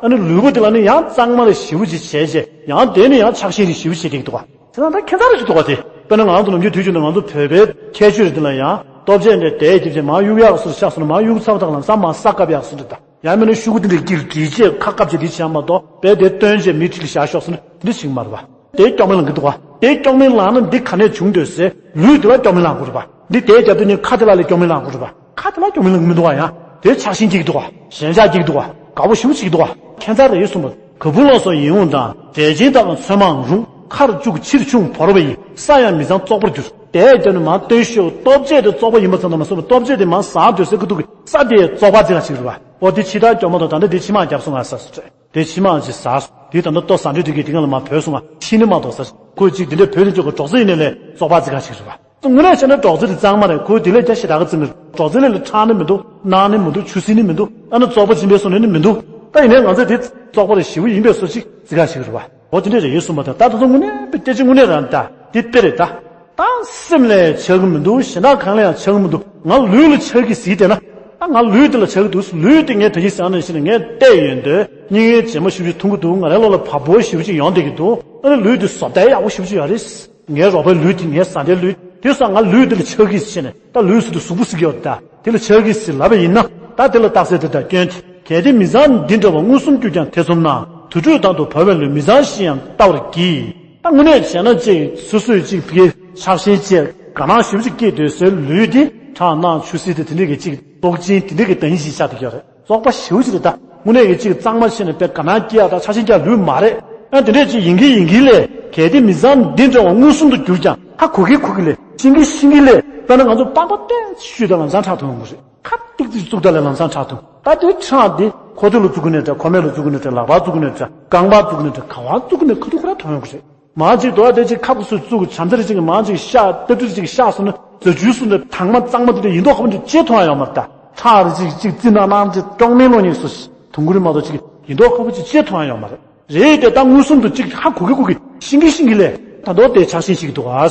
ཨ་ནི་ལུས་པོ་དེ་ལ་ནི་ཡང་གཙང་མ་རེ་ཞིབ་ཅིག་བྱས་རྗེས་ཡང་དེ་ནི་ཡང་ཆགས་ཞེན་རེ་ཞིབ་ཅིག་བསྡད་འདུག་བ། དེ་ན་ད་ཁྱད་མཚར་ཞིག་འདུག་བ་དེ། དཔེར་ན་ང་ཚོ་ནམ་རྒྱུན་དུས་རྒྱུན་དུ་ང་ཚོ་བོད་པའི་ཁྱད་ཆོས་རེད། དེ་ལ་ཡང་ལྟོ་ཆས་འདྲ་དེ་རྒྱབ་ཅིག་མར་གཡུག་ཡག་སོར་ཆགས་སོང་ན་མར་གཡུག་ཚར་བ་དང་ལམ་སང་མར་ས་བཀབ་ཡག་སོར་འདྲ་ད་ཡང་མིན་ན་ཤུ་གུ་དེ་འདྲའི་དཀྱིལ་བསྒྲིལ་བྱས་ཁ་བཀབ་བྱས་འདི་བྱས་མ་གཏོགས་བས་དེ་སྟོན་བྱས་མི་ཁྲིད་ལ་བཞག་ཤོག་སོང་ན་འདི་ཞིག་མ་རེད་བ། དེ་སྐྱོ་མིན་ལངས་ཀྱི་འདུག་བ། དེ་སྐྱོ་མིན་ལངས་ན་འདི་ག་ནས་བྱུང་འདོད་ཟེར་ལུས་དེ་ལ་སྐྱོ་མིན་ལངས་དགོས་རེད་བ། འདི་དེ་རྒྱབ་དུས་ནི་ཁ་དེ་ལ་ལས་སྐྱོ་མིན་ལངས་དགོས་རེད་བ། ཁ་དེ་ལ་སྐྱོ་མིན་ལངས་མི་འདུག་བ། ཡང་དེ་ཆགས་ཞེན་སྐྱེ་གི་འདུག་བ། ཞེན་ཆགས་སྐྱེ་གི་འདུག་བ། དགའ་པོ་ཞེ་པོ་ཅིག་འདུག་བ། ཁྱད་མཚར་རེད་གསུངས་པ། ག་བུར་ལོག་སོགས་ཡིན་འོང་དང་འབྲས་ཆན་དག་ཚོད་མང་རུང་། ཁར་བཅུག་ཕྱིར་ཕྱུང་བོར་བ་ཡིན། ས་ཡང་མི་གཙང་བཙོག་པར་འགྱུར། དེ་ལྟར་ནི་མ་བསྟན་ཤོག་ལྟོ་ཆས་དེ་བཙོག་པ་ཡིན་པ་ཙམ་དུ་མ་སོང་བར་ལྟོ་ཆས་དེ་མ་ཟ་འདོད་སའི་ཁུ་ཐུག་གི་ས་དེ་བཙོག་པ་ཅིག་ལ་ཞིག་རེད་བ། འོ་དེ་ཕྱི་ལྟར་སྐྱོ་མ་དང་ད་ལྟ་དེ་ཕྱི་མ་རྒྱབ་སོང་ང་ས་སུ་སྤྲད། དེ་ཕྱི་མ་ཅིག་ཟ་སོང་། དེ་ད་ལྟ་ལྟོ་ཟ་འདོད་དེ་གི་དེ་ག་ལ་མ་བོས་སོང་ང་ཕྱི་ནི་མ་གཏོགས་ས་ཁོས་ཅིག་དེ་འདྲའི་བོད་དུ་འཇོག་གི་གྲོགས་ཚོ་ཡིན་ནའི་ལས་བཙོག་པ་ཅིག་ག་ཞིག་རེད་བ། དངོས་གནས་བྱས་ན་གྲོགས་ཚོ་དེ་གཙང་མ་རེད། ཁོས་དེ་ལས་ཀྱང་ཞེ་དྲག་གི་བརྩི་གི་རེད། གྲོགས་ཚོ་ལས་ལ་ཁྲག་ནི་མི་འདུག་ནང་ནི་མི་འདུག་ཆུ་སྲིན་ནི་མི་འདུག་ཨ་ནི་བཙོག་པ་སྦྱིན་པའི་སོ་ནི་ནི་མི་འདུག་ད་ཡིན་ནའི་ང་ཚོས་དེ་བཙོག་པ་རེད་ཞེ་པོ་ཡིན་པའི་སོ་ཅིག་བརྩི་ག་ཞིག་རེད་བ། འོ་དེ་འདྲ་རེད་ཡོད་གསུངས་པ་དང་ད་དེ་ཚོ་དངོས་གནས་དཔེ་སྐད་ཆ་དངོས་གནས་རང་ད་དེ་དཔེ་རེད་ད། ད་སེམས་ལ་ཆགས་ཀྱི་མི་འདུག་གཞན་དག་གང་ལ་ཡང་ཆགས་ཀྱི་མི་འདུག་ང་ལུས་ལ་ཆགས་ཀྱི་ཟིག་བལྟས་ན། ད་ང་ལུས་དེ་ལ་ཆགས་ཀྱི་འདུག་ལུས་དེ་ངས་ད་གིན་ཟེར་ནས་ཤི་ནས་ངས་བལྟས་ཡོད་འདོད་སྙིང་ངའི་རྗེས་མ་ཞིབ་ཅིག་ཐུང་གི་འདུག་ང་རའི་ལོ་ལ་བ་སྤུ་ཞིབ་ཅིག་ཡོང་བསྡད་ཀྱི་འདུག་ཨ་ནི་ལུས་དེ་བཟོ་ལྟ་ཡག་པོ་ཞིབ་ཅིག་ཡོད་རེད། ངའི་རོགས་པའི་ལུས་དེ་ངའི་བཟའ་ཟླའི་ལུས་དེ་སོགས་ང་ལུས་དེ་ལ་ཆགས་ཀྱི་ཟེར་ནས་ད་ལུས་སུ་དུ་གཟུགས་པོ་ཟེར་གྱི་ཡོད་ད། དེ་ལ་ཆགས་ཀྱི་ཟེར་ལབ་པ་ཡིན་ན་ད་དེ་ལ་རྟགས་གསལ་དེ་ད་སྐྱོན་དེ། གལ་ཏེ་མི་ཚང་འདི་འདྲ་བ་མངོན་སུམ་གྱུར་ཀྱང་ཐེ་ཚོམ་ན། དུར་ཁྲོད་དང་དུ་བབས་པའི་ལུས་མི་ཚང་ཞིག་ཡང་ལྟ་བར་བགྱི། ད་དངོས་གནས་བྱས་ན་ཅིག་སོ་སོས་ཅིག་ཕ་གིའི་ཆགས་ཞེན་བཅས་དགའ་སྣང་ཞེ་པོ་ཅིག་སྐྱེས་སྡོད་སའི་ལུས་དེ་ཁྲག་རྣག་ཆུ་སྲིན་དེ་དེ་འདྲ་གི་ཅིག་རྟོག་ཅན་དེ་འདྲ་གི་བདག་ཉིད་ཅིག་ཆགས་བསྡད་ཀྱི་ཡོད་རེད། བཙོག་པ་ཞེ་པོ་ཅིག་རེད་ད། དངོས་གནས་ཀྱི་ཅིག་གཙང་མ་བྱས་ནས་དཔེ་དགའ་སྣང་སྐྱེ་ཡག་དང་ཆགས་ཞེན་སྐྱེ་ཡག་ལུས་མ་རེད། ཨ་དེ་འདྲས་ཅིག་ཡིན་གྱི་ཡིན་གྱི་ལས། གལ་ཏེ་མི་ཚང་འདི་འདྲ་བ་མངོན་སུམ་དུ་གྱུར་ཀྱང་ཧ་གོ་གི་གོ་གི་ལས་ཤེས་ཀྱི་ཤེས་ཀྱི་ལས། དཔེར་ན་ང་ཚོ་པགས་པ་བལྟས་ཤུལ་དུ་ལམ་སང་ཁྲག་འཐུང་ཡོང་གི་རེད། ཁ་ཏིག་ཏིག་བཙུགས་ད་ལས་ལམ་སང་ཁྲག་འཐུང་། ད་དེ་ཁྲག་འདི་ཁོག་སྟོད་ལ་བཙུགས་ཀྱི་ནས་འདྲ། ཁོག་སྨད་ལ་བཙུགས་ཀྱི་ནས་འདྲ། ལག་པར་བཙུགས་ཀྱི་ནས་འདྲ། རྐང་པར་བཙུགས་ཀྱི་ནས་འདྲ། ག་བར་བཙུགས་ཀྱི་ནས་ཁ་ཐུག་ཁོ་རང་འཐུང་ཡོང་གི་རེད། མང་ཅིག་དོ་བ་དེ་ཅིག་ཁབ་སུ་བཙུགས་བྱམས་བརྩེ་རེ་ཅིག་མང་ཅིག་བཤགས་སྟབས་བདེ་རེ་ཅིག་བཤགས་སོང་ན་རྫ་ཆུ་སོང་ན་དྭངས་མ་གཙང་མ་དེ་འདྲ་ཡིན་མདོག་ཁ་པོ་འདི་ཅེས་མཐོང་ཡ་ཡོད་མ་རེད་ད། ཁྲག་རེ་ཅིག་ཅིག་རྩི་ནག་ནག་ཅིག་ཀྲོང་མེ་ལོ་ཉིས་སུ་ཞིག་དུང་གུ་རི་མ་གཏོགས་ཅིག་ཡིན་མདོག་ཁ་པོ་ཅིག་ཅེས་མཐོང་ཡ་ཡོད་མ་རེད། རེད་དེ་ད་མངོན་སུམ་དུ་ཅིག་ཧ་གོ་གི་གོ་གི་ཤེས་ཀྱི་ཤེས་ཀྱི་ལས་ད་མདོག་དེ་ཆགས་ཞེན་ཞིག་འདུག་ཨ།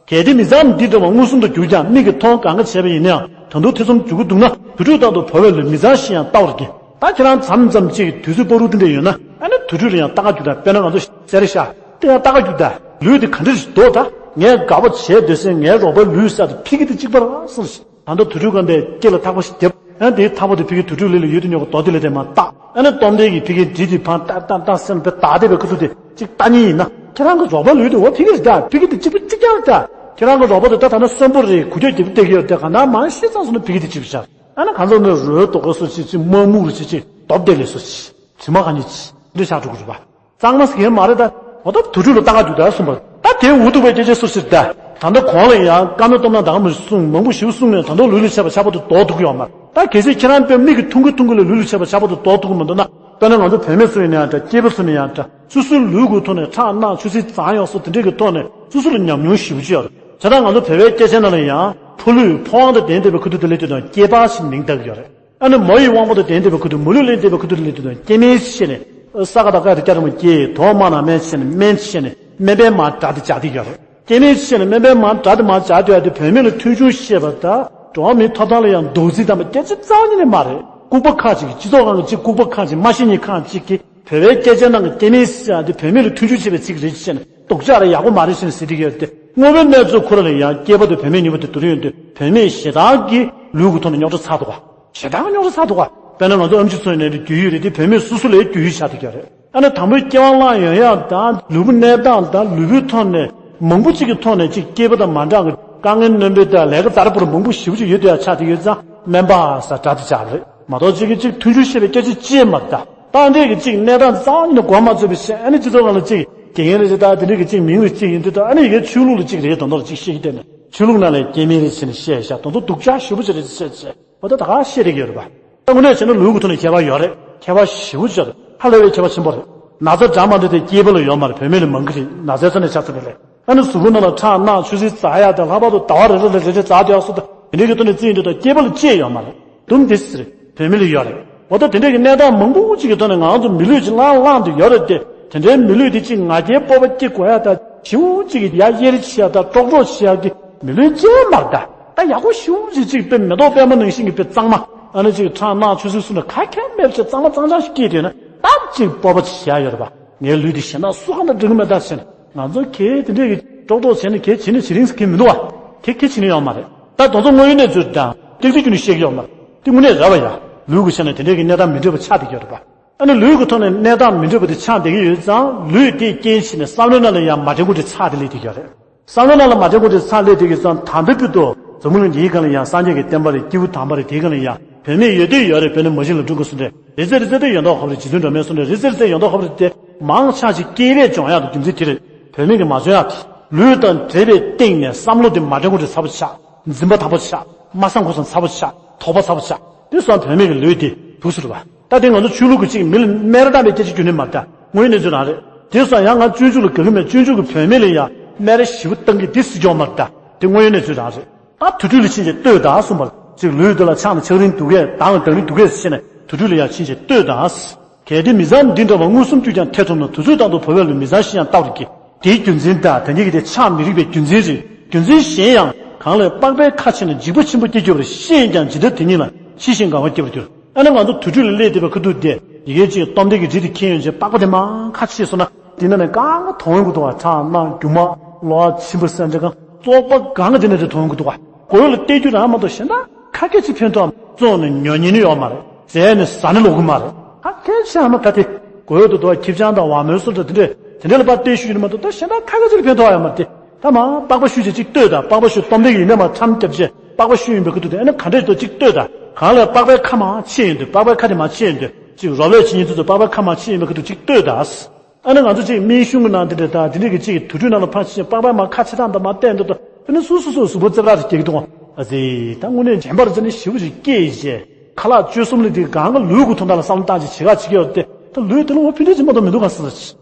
གལ་ཏེ་མི་ཚང་འདི་འདྲ་བ་མངོན་སུམ་དུ་གྱུར་ཀྱང་མིག་གིས་མཐོང་གང་ག་བྱས་པ་ཡིན་ནའང་ད་དུང་ཐེ་ཚོམ་འགྱུར་གྱི་འདུག་ན་དུར་ཁྲོད་དང་དུ་བབས་པའི་ལུས་མི་ཚང་ཞིག་ཡང་ལྟ་བར་གྱིས། ད་ཁྱེད་རང་མཚམས་མཚམས་ཅིག་དུས་ཚོད་སྤོ་རུ་དེ་འདྲ་ཡོད་ན་ཨ་ནི་དུར་ཁྲོད་ལ་ཡང་ལྟ་ག་རྒྱུག་ད། དཔེར་ན་ང་ཚོ་གསེར་ཤ་དེ་ཡང་ལྟ་ག་རྒྱུག་ད། ལུས་དེ་ག་འདྲ་ཞིག་འདུག་ད། ངས་དགའ་པོ་བྱས་སྡོད་སའི་ངའི་རོགས་པའི་ལུས་ས་དེ་ཕ་གི་དེ་གཅིག་པ་རང་སོང་ཞིག་ད་ལྟ་དུར་ཁྲོད་སྒང་པའི་སྐེ་ལ་ཐག་པ་ཞིག་བརྒྱབ། ཨ་ནི་དེའི་ཐག་པ་དེ་ཕ་གི་དུར་ཁྲོད་ལས་ལ་ཡོད་དུ་ཉོ་གི་རྡོ་དེ་ལས་དེ་མ་བཏགས། ཨ་ནི་སྟོབས་ལྡན་གྱི་ཕ་གི་འདྲིས་དེ་ཕང་ཏག་ཏག་ཏག་སེམས་པའི་བདག་བདེ་བའི་ཁུ་ཚུར་དེ་གཅིག་ལྟ་ཉིན་ཡིན་ན་ཁྱེད་རང་གི་རོགས་པའི་ལུས་དེ་འོ་ཕ་གི་རེད་ད། ཕ་གི་དེ་གཅིག་པ་གཅིག་རྐྱང་རེད་ད། ཁྱེད་རང་གི་རོགས་པ་དེ་ད་ད་ན་གསོན་པོ་རེད། གུ་ཁྱོད་རྒྱབ་བསྡད་ཀྱི་ཡོད་དེ་ག་ན་མང་ཤེས་ཙང་སོང་ན་ཕ་གི་དེ་གཅིག་པ་ཤར། ཨ་ནི་གང་ཚོ་ནི་རོའི་རྡོ་ཀ་སོ་ཅིག་ཅིག་མ་སྨུག་རུ་ཅིག་ཅིག་རྡོབ་བསྡད་ལས་སོ་ཅིག་དྲི་མ་ག་ཉིད་ཅིག་འདི་ཆགས་འགྲོ་གི་རེད་པ། གཙང་མ་ཟེར་མཁན་མ་རེད་ད། འོ་ད་དུར་ཁྲོད་ལ་ལྟ་ག་རྒྱུག་ད་གསུངས་པ། ད་དེ་འུ་ཐུག་པའི་སྐད་ཆ་སུ་ཟེར་ད། ད་ལྟ་གོང་ལ་ཡང་བཀའ་མོལ་སྟོབས་ན་དང་མི་གསུང་མང་པོ་ཞིག་གསུང་ནས་ད་དུང་ལུས་ལ་ཆད་པ་ཆགས་པ་དུ་ལྡོག་ཐུབ་ཀྱི་ཡོད་མ་རེད། ད་གལ་སྲིད་ཁྱེད་རང་དཔེ་མིག་གི་ཐུང་གི་ཐུང་གི་ལ་ལུས་ལ་ཆད་པ་ཆགས་པ་དུ་ལྡོག་ཐུབ་ཀྱི་མི་འདུག་ན། དཔེར་ན་ང་ཚོ་བུད་མེད་ཚོ་ཡིན་ན་ཡང་འདྲ་སྐྱེས་པ་ཚོ་ནི་ཡང་འདྲ་སོ་སོའི་ལུས་ཀྱི་ཐོག་ནས་ཁྲག་རྣག་ཆུ་སྲིན་གཙང་ཡོང་སོགས་དེ་འདྲས་ཀྱི་ཐོག་ནས་སོ་སོ་ལ་ཉམས་མྱོང་ཞེ་པོ་ཅིག་ཡོད་རེད། བྱས་ཙང་ང་ཚོ་བོད་པའི་སྐད་ཆ་ནང་ལ་ཡང་ཕོ་ལུས་ཕོ་དབང་དང་ལྡན་བསྡད་པའི་ཁུ་ཐུག་དེ་སླེབས་དུས་དང་སྐྱེས་པ་ཞེས་མིང་བཏགས་ཀྱི་ཡོད་རེད། ཨ་ནི་མོ་ཡི་དབང་པོ་དང་ལྡན་བསྡད་པའི་ཁུ་ཐུག་མོ་ལུས་ལེན་བསྡད་པའི་ཁུ་ཐུག་ལ་སླེབས་དུས་དང་སྐྱེ་དམན་ཞེས་ནས་ས་ག་དང་ག་དེ་སྐྱ་རི་མོ་སྐྱེ་དོ་མ་ན་དམན་ཞེས་ནས་དམན་ཞེས་ནས་དམན་པའི་མ་འདྲ་དེ་སྦྱར་གྱི་ཡོད་རེད། སྐྱེ་དམན་ཞེས་ནས་དམན་པའི་མ་འདྲ་དེ་མ་སྦྱར་དུས་ཨ་དེ་བུད་མེད་ལ་མཐུན་ཕྱོགས་བཤད་པ་དང་འགྲོ་བ་མིའི་ཐོབ་ཐང་ལ་ཡང་རྡོག་རྫིས་དམ་པ་སྐད་ཆ་རྩ་བ་ཉིད་ནས་མ་རེད། ལྐུགས་པ་ཁག་ཅིག་སྤྱི་ཚོགས་ཁང་གི་གཅིག་ལྐུགས་པ་ཁག་ཅིག་མ་ཤེས་མཁན་ཁག་ཅིག་གིས་བོད་པའི་སྐད་ཆ་ནང་གི་སྐྱེ་དམན་ཞེས་ཨ་དེ་བུད་མེད་ལ་མཐུན་ཕྱོགས་བྱེད་པའི་ཚིག་རེད་ཅེས་ནས་སྡུག་ཅག་རེད་ཡག་པོ་མ་རེད་ཅེས་ནས་ཟེར་གྱི་ཡོད་དེ། དངོས་པོའི་གནས་ཚུལ་ཁོ་ར་ལ་ཡང་སྐྱེས་པ་དང་བུད་མེད་གཉིས་པོ་དེ་དུ་རུ་ཡོང་དུས་བུད་མེད་ཞེ་སྡང་གི་ལུས་ཀྱི་ཐོག་ནས་རྙོག་དྲ་ཚ་འདུག་ག་ཞེ་སྡང་གི་རྙོག་དྲ་ཚ་འདུག་ག་དཔེར་ན་ང་ཚོ་ཨེམ་ཆི་ཚོ་ཡིན་ན་རྒྱུས་ཡོད་རེད་དེ་བུད་མེད་སོ་སོ་ལའི་རྒྱུས་ཡོད་ཆགས་བསྡད་ཀྱི་ཡོད་རེད། ཨ་ནི་དང་པོའི་སྐྱེ་བ་བླངས་ཡོང་ཡག་དང་ལུས་པོ་གནས་སྟངས་དང་ལུས་པོའི་ཐོག་ནས་མང་པོ་གཅིག་གི་ཐོག་ནས་གཅིག་སྐྱེས་པ་དང་མ་འདྲ་གི་དཀའ་ངལ་སྣོན་པའི་དང་ལས་ཀ་ཛར་པོར་མང་པོ་ཞེ་པོ་ཅིག་ཡོད་དུ་ཡག་ཆགས་བསྡད་ཡོད་ཙང་སྨན་པ་ཟེར་གྲ་དེ་ཆགས་རེད། མ་གཏོགས་གཅིག་གིས་གཅིག་མཐུན་འགྱུར་ཤེས་པའི་སྐད་ཆ་ཅིག་མ་རེད་ད། ད་འདྲས་ཀྱི་གཅིག་གནས་སྟངས་རྩ་བ་ཉིད་ནས་གོ་མ་ཚོད་པའི་ཕྱིར་ཨ་ནི་སྤྱི་ཚོགས་ནང་ལ་གཅིག་དགེ་རྒན་རེད་ཅེ་ད་དེ་འདྲས་ཀྱི་གཅིག་མིང་རེ་གཅིག་ཡིན་དུས་ད་ཨ་ནི་ཡི་གེ་ཆོས་ལུགས་ལ་གཅིག་རེད་དོན་དག་ལ་གཅིག་བཤད་ཀྱི་བསྡད་ནས་ཆོས་ལུགས་ནང་ལ་སྐྱེ་དམན་རེད་ཟེར་ནས་བཤད་བཞག་དོན་དུ་སྡུག་ཅག་ཞེ་པོ་ཅིག་རེད་ཟེར་བཤད་བྱས་འོ་ད་ད་ག་བཤད་བསྡད་ཀྱི་ཡོད་རེད་པ། ད་དངོས་གནས་བྱས་ན་ལུས་ཀྱི་ཐོག་ནས་ཁྱད་པར་ཡོད་རེད། ཁྱད་པར་ཞེ་པོ་ཅིག་ཡོད་རེད། ཧ་ལས་པའི་ཁྱད་པར་ཆེན་པོ་རེད། ན་ཚ་འདྲ་མ་འདྲ་དེ་སྐྱེས་པ་ལ་ཡོད་མ་རེད། བུད་མེད་ལ་མང་གི་རེད། ན་ཚའི་རྩ་ནས་ཆ་ཚང་རེད། ཨ་ནི་གཟུགས་པོ་ནང་ལ་ཁྲག་རྣག་ཆུ་སེར་འཛག་ཡག་དང་ལྷག་པར་དུ་ཟླ་བ་རེ་རེ་རེ་རེ་འཛག་བསྡད་ཡག་སོགས་དང་དེ་འདྲའི་གི་ཐོག་ནས་བརྩིས་ཡོང་དུས་ད་སྐྱེས་པ་ལ་ཅི་ཡང་ཡོད་མ་རེད། དུམ་དེ་སྲིད་བུད་མེད་ལ་ཡོད་རེད། འོ་ད་དེ་འདྲའི་གི་གནས་སྟངས་མང་པོ་ཅིག་གི་ཐོག་ནས་ང་ཚོ་མི་ལུས་ཅིག་བླངས་བླངས་དུ་ཡོད་རེད་དེ། དེ་འདྲའི་མི་ལུས་དེ་ཅིག་ང་རྒྱལ་སྤོབས་པ་སྐྱེ་དགོས་ཡག་དང་ཞེ་པོ་ཅིག་གི་ཡ་གཡས་རེ་ཆེ་ཡག་དང་ཀྲོག་ཀྲོག་ཆེ་ཡག་གི་མི་ལུས་ཅན་མ་རེད་ད། ད་ཡག་པོ་ཞེ་པོ་ཅིག་ཅིག་དཔེ་མེ་ཏོག་པད་མ་ནང་བཞིན་གི་དཔེ་གཙང་མ་ཨ་ནི་ཅིག་ཁྲག་རྣག་ཆུ་སེར་གསུམ་ལ་ཁ་ཁྱེར་མེད་པ་ཅིག་གཙང་མ་གཙང་རྐྱང་ཞིག་སྐྱེས་བསྡད་ན་ད་ཅིག་སྤོབས་པ་ཅིག་བྱེད་ཡག་ཡོད་རེད་པ། ངའི་ལུས་འདི་གཞན་དག་སུ་གང་དང་འདྲ་གི་མེད་ད་ཟེར་ནས་ང་ཚོ་གས་དེ་འདྲས་ཀྱི་ཀྲོག་ཀྲོག་བྱས་ནས་གས་བྱེད་ནི་བྱེད་རིང་ཟེར་གྱི་མི་འདུག་བ། གས་གས་བྱེད་ནི་ཡོད་མ་རེད། ད་དེ་ཚོ་དངོས་ཡོད་གནས་ཚུལ་དང་ཏིག་ཏིག་ཀྱི་ནི་བཤད་ཀྱི་ཡོད་མ་རེད། དེ་དངོས་གནས་རེད་བ་ཡ། ལུས་ཀྱི་ཆ་ནས་དེ་འདྲས་ཀྱི་གནས་སྟངས་མི་འདྲ་བ་ཆགས་བསྡད་ཀྱི་ཡོད་རེད་པ། ཨ་ནི་ལུས་ཀྱི་ཐོག་ནས་གནས་སྟངས་མི་འདྲ་བ་དེ་ཆགས་བསྡད་ཀྱི་ཡོད་ཙང་ལུས་དེའི་རྐྱེན་བྱས་ནས་བསམ་བློའི་ནང་ལ་ཡང་མ་འདྲ་པོ་དེ་ཆགས་བསྡད་ལས་བསྡད་ཀྱི་ཡོད་རེད། བསམ་བློ་ནང་ལ་མ་བདེ་པོ་དེ་ཚ་ལས་དེ་གི་ཙང་ད་ལྟ་བར་དུ་འཛམ་བུ་གླིང་འདིའི་སྒང་ལ་ཡང་སངས་རྒྱས་ཀྱི་བསྟན་པ་རེད། སྐྱེས་བུ་དམ་པ་རེད། དེའི་སྒང་ལ་ཡང་བུད་མེད་ཡོད་དུས་ཡོད་རེད། བུད་མེད་མ་བྱིན་ལ་འགྲོ་དགོས་གསུངས་རེད། རི་རྩེ་རི་རྩེ་དེ་ཡོད་མདོག་ཁ་པོ་རེད། རྗེ་བཙུན་སྒྲོལ་མས་གསུངས་རེད། རི་རྩེ་རི་རྩེ་ཡོད་མདོག་ཁ་པོ་རེད་དེ་མང་ཆ་ཅིག་སྐྱེས་པས་སྦྱོང་ཡག་གི་རྒྱུ་མཚན་དེ་རེད། བུད་མེད་ཀྱིས་མ་བྱོན་ཡག་གི་ལུས་དང་འབྲེལ་བའི་སྟེང་ནས་བསམ་བློ་དེ་མ་བདེ་པོ་དེ་ཚ་པོ་ཆགས། འཛིན་པ་དམ་པོ་ཆགས། མ་བསམ་ཁོ་བསམ་ཚ་པོ་ཆགས། དོགས་པ་ཚ་པོ་ཆགས། དེ་སོང་བུད་མེད་ཀྱི་ལུས་དེ་དུག་སུ་རུ་བ། ད་དེ་ང་ཚོ་ཆོས་ལུགས་ཀྱི་གཅིག་མི་ལ་སྨད་ར་བཏང་བའི་སྐད་ཆ་རྒྱུན་ནས་མ་རེད་ད། དངོས་ཡོད་གནས་ཚུལ་རང་རེད། དེ་སོང་ཡང་ང་སྤྱོད་འཇུག་ལ་དགའ་གི་མེད། སྤྱོད་འཇུག་གི་བུད་མེད་ལ་ཡང་སྨད་ར་ཞེ་པོ་བཏང་གི་དེ་སྲིད་སྐྱོང་མ་རེད་ད། དེ་དངོས་ཡོད་གནས་ཚུལ་རང་རེད། ད་དུར་ཁྲོད་ལ་ཕྱིན་བྱས་ལྟོས་དང་གསུངས་པར་གཅིག་ལུས་འདི་ལ་ཆགས་ན་ཆགས་རིན་འདུག་གས་དང་དང་རིན་འདུག་གས་ཟེར་ནས་དུར་ཁྲོད་ལ་ཡང་ཕྱིན་བྱས་ལྟོས་དང་། གལ་ཏེ་མི་ཚང་འདི་འདྲ་བ་མངོན་སུམ་དུས་ཀྱང་ཐེ་ཚོམ་ན་དུས་ཚོད་ལྟར་དུ་བོར་བས་ལུས་མི་ཚང་ཞིང་ཡང་ལྟ་བར་གྱིས། དེའི་རྒྱུ་མཚན་དང་དེ་ཉིད་ཀྱི་དེ་ཆགས་མི་རིགས་པའི་རྒྱུ་མཚན་རེད། རྒྱུ་མཚན་གཞན་ཡང་གང་ལས་པགས་པའི་ཁ་ཕྱེ་ནས་འཇིགས་པ་ཆེན་པོ་སྐྱེ་གྱུར་པར་ཤེས་ཡོན་ཀྱང་ཇི་ལྟར་དེ་ཉིད་ལ་ཕྱི་བཞིན་དགའ་བ་སྐྱེ་བར་འགྱུར། ཨ་ནི་ང་ཚོ་དུར་ཁྲོད་ལ་སླེབས་བསྡད་པའི་ཁ་ཐུག་དེ་ཡི་གེ་གཅིག་སྟོབས་ལྡན་གྱི་རི་དེ་ཁེངས་ཡོང་བྱས་པགས་པ་དེ་མར་ཁ་ཕྱེ་སོང་ན་དེ་ནང་ནས་གང་ག་དོན་ཡོང་གི་འདུག་བ། ཁྲག་རྣག་རྒྱུ་མ་གློ་བ་མཆིན་པ་སེམས་ཁྲལ་གང་བཙོག་པ་གང་ག་དེ་ནས་དེ་དོན་ཡོང་གི་འདུག་བ། གོས་ལ་བལྟས་རྒྱུ་རང་མ་གཏོགས་གཞན་དག་ཁ་སྐད་ཅིག་ཕན་ཐོགས་བཙོང་ནས་ཉོ་ཉན་ནི་ཡོད་མ་རེད། བཟས་ནས་ཟ་ནི་ལོག་གི་མ་རེད། ཁ་སྐད་ཆ་ཡང་མ་ད་དེ་གོས་དུ་དོ་ཁྱི་སྤྱང་དང་བ་མོའི་སོ་འདྲ་དེ་འདྲས་དེ་འདྲས་ལ་ཕར་བལྟས་ཞུས་ནི་མ་གཏོགས་ད་གཞན་དག་ཁ་སྐད་ཅིག་ཕན་ཐོགས་ཡོད་མ་རེད་དེ། ད་མ་པགས་པ་བཤུས་བྱས་ཅིག་ལྟོས་དང་། པགས་པ་བཤུས་སྟོབས་ལྡན་གྱི་ཡིན་ནས་མ་ཁྲམ་བརྒྱབ་བྱས་པགས་པ་བཤུས་ཡིན་པའི་ཁ་ཐུག་དེ་ཨ་ནི་ག་འདྲས་དོ་ཅིག་ལྟོས་དང་། གང་ལས་པགས་པའི་ཁ་མར་ཕྱེ་ཡོང་དུས་པགས་པའི་ཁ་དེ་མར་ཕྱེ་ཡོང་དུས་ཅིག་རོ་བས་བྱེད་ཉིན་དུས་དུ་པགས་པའི་ཁ་མར་ཕྱེ་ཡོང་པའི་ཁ་ཐུག་ཅིག་ལྟོས་དང་། ཨ་ནི་ང་ཚོ་ཅིག་སྨན་གཞུང་གི་ནང་དེ་འདྲ་དང་དེ་འདྲ་གི་ཅིག་དུར་ཁྲོད་ནང་ལ་ཕར་ཕྱིན་པགས་པའི་མར་ཁ་ཕྱེ་སྟངས་དང་མར་བལྟས་འདུག་དང་། དེ་ནི་སུ་སུ་སུ་གཟུགས་པོ་རྩེ་བྲག་རེ་སྐྱེ་གི་འདུག་ཨ་ཙི། ད་དངོས་གནས་རྗེན་པར་རྩེ་ནི་ཞེ་པོ་ཞིག་སྐྱེས་རྗེས་ཁ་ལག་སྤྱོད་གསུམ་ལ་དེ་གང་ག་ལུས་ཀྱི་དོན་དག་ལ་བསམ་བློ་བཏང་ཅིག་བྱེད་ག་བྱེད་ཀྱི་ཡོད་དེ། ད་ལུས་དེ་ལ་འོ་ཕན་འདོད་ཅིག་མ་གཏོགས་མི་འདུག་ག་ཟེར།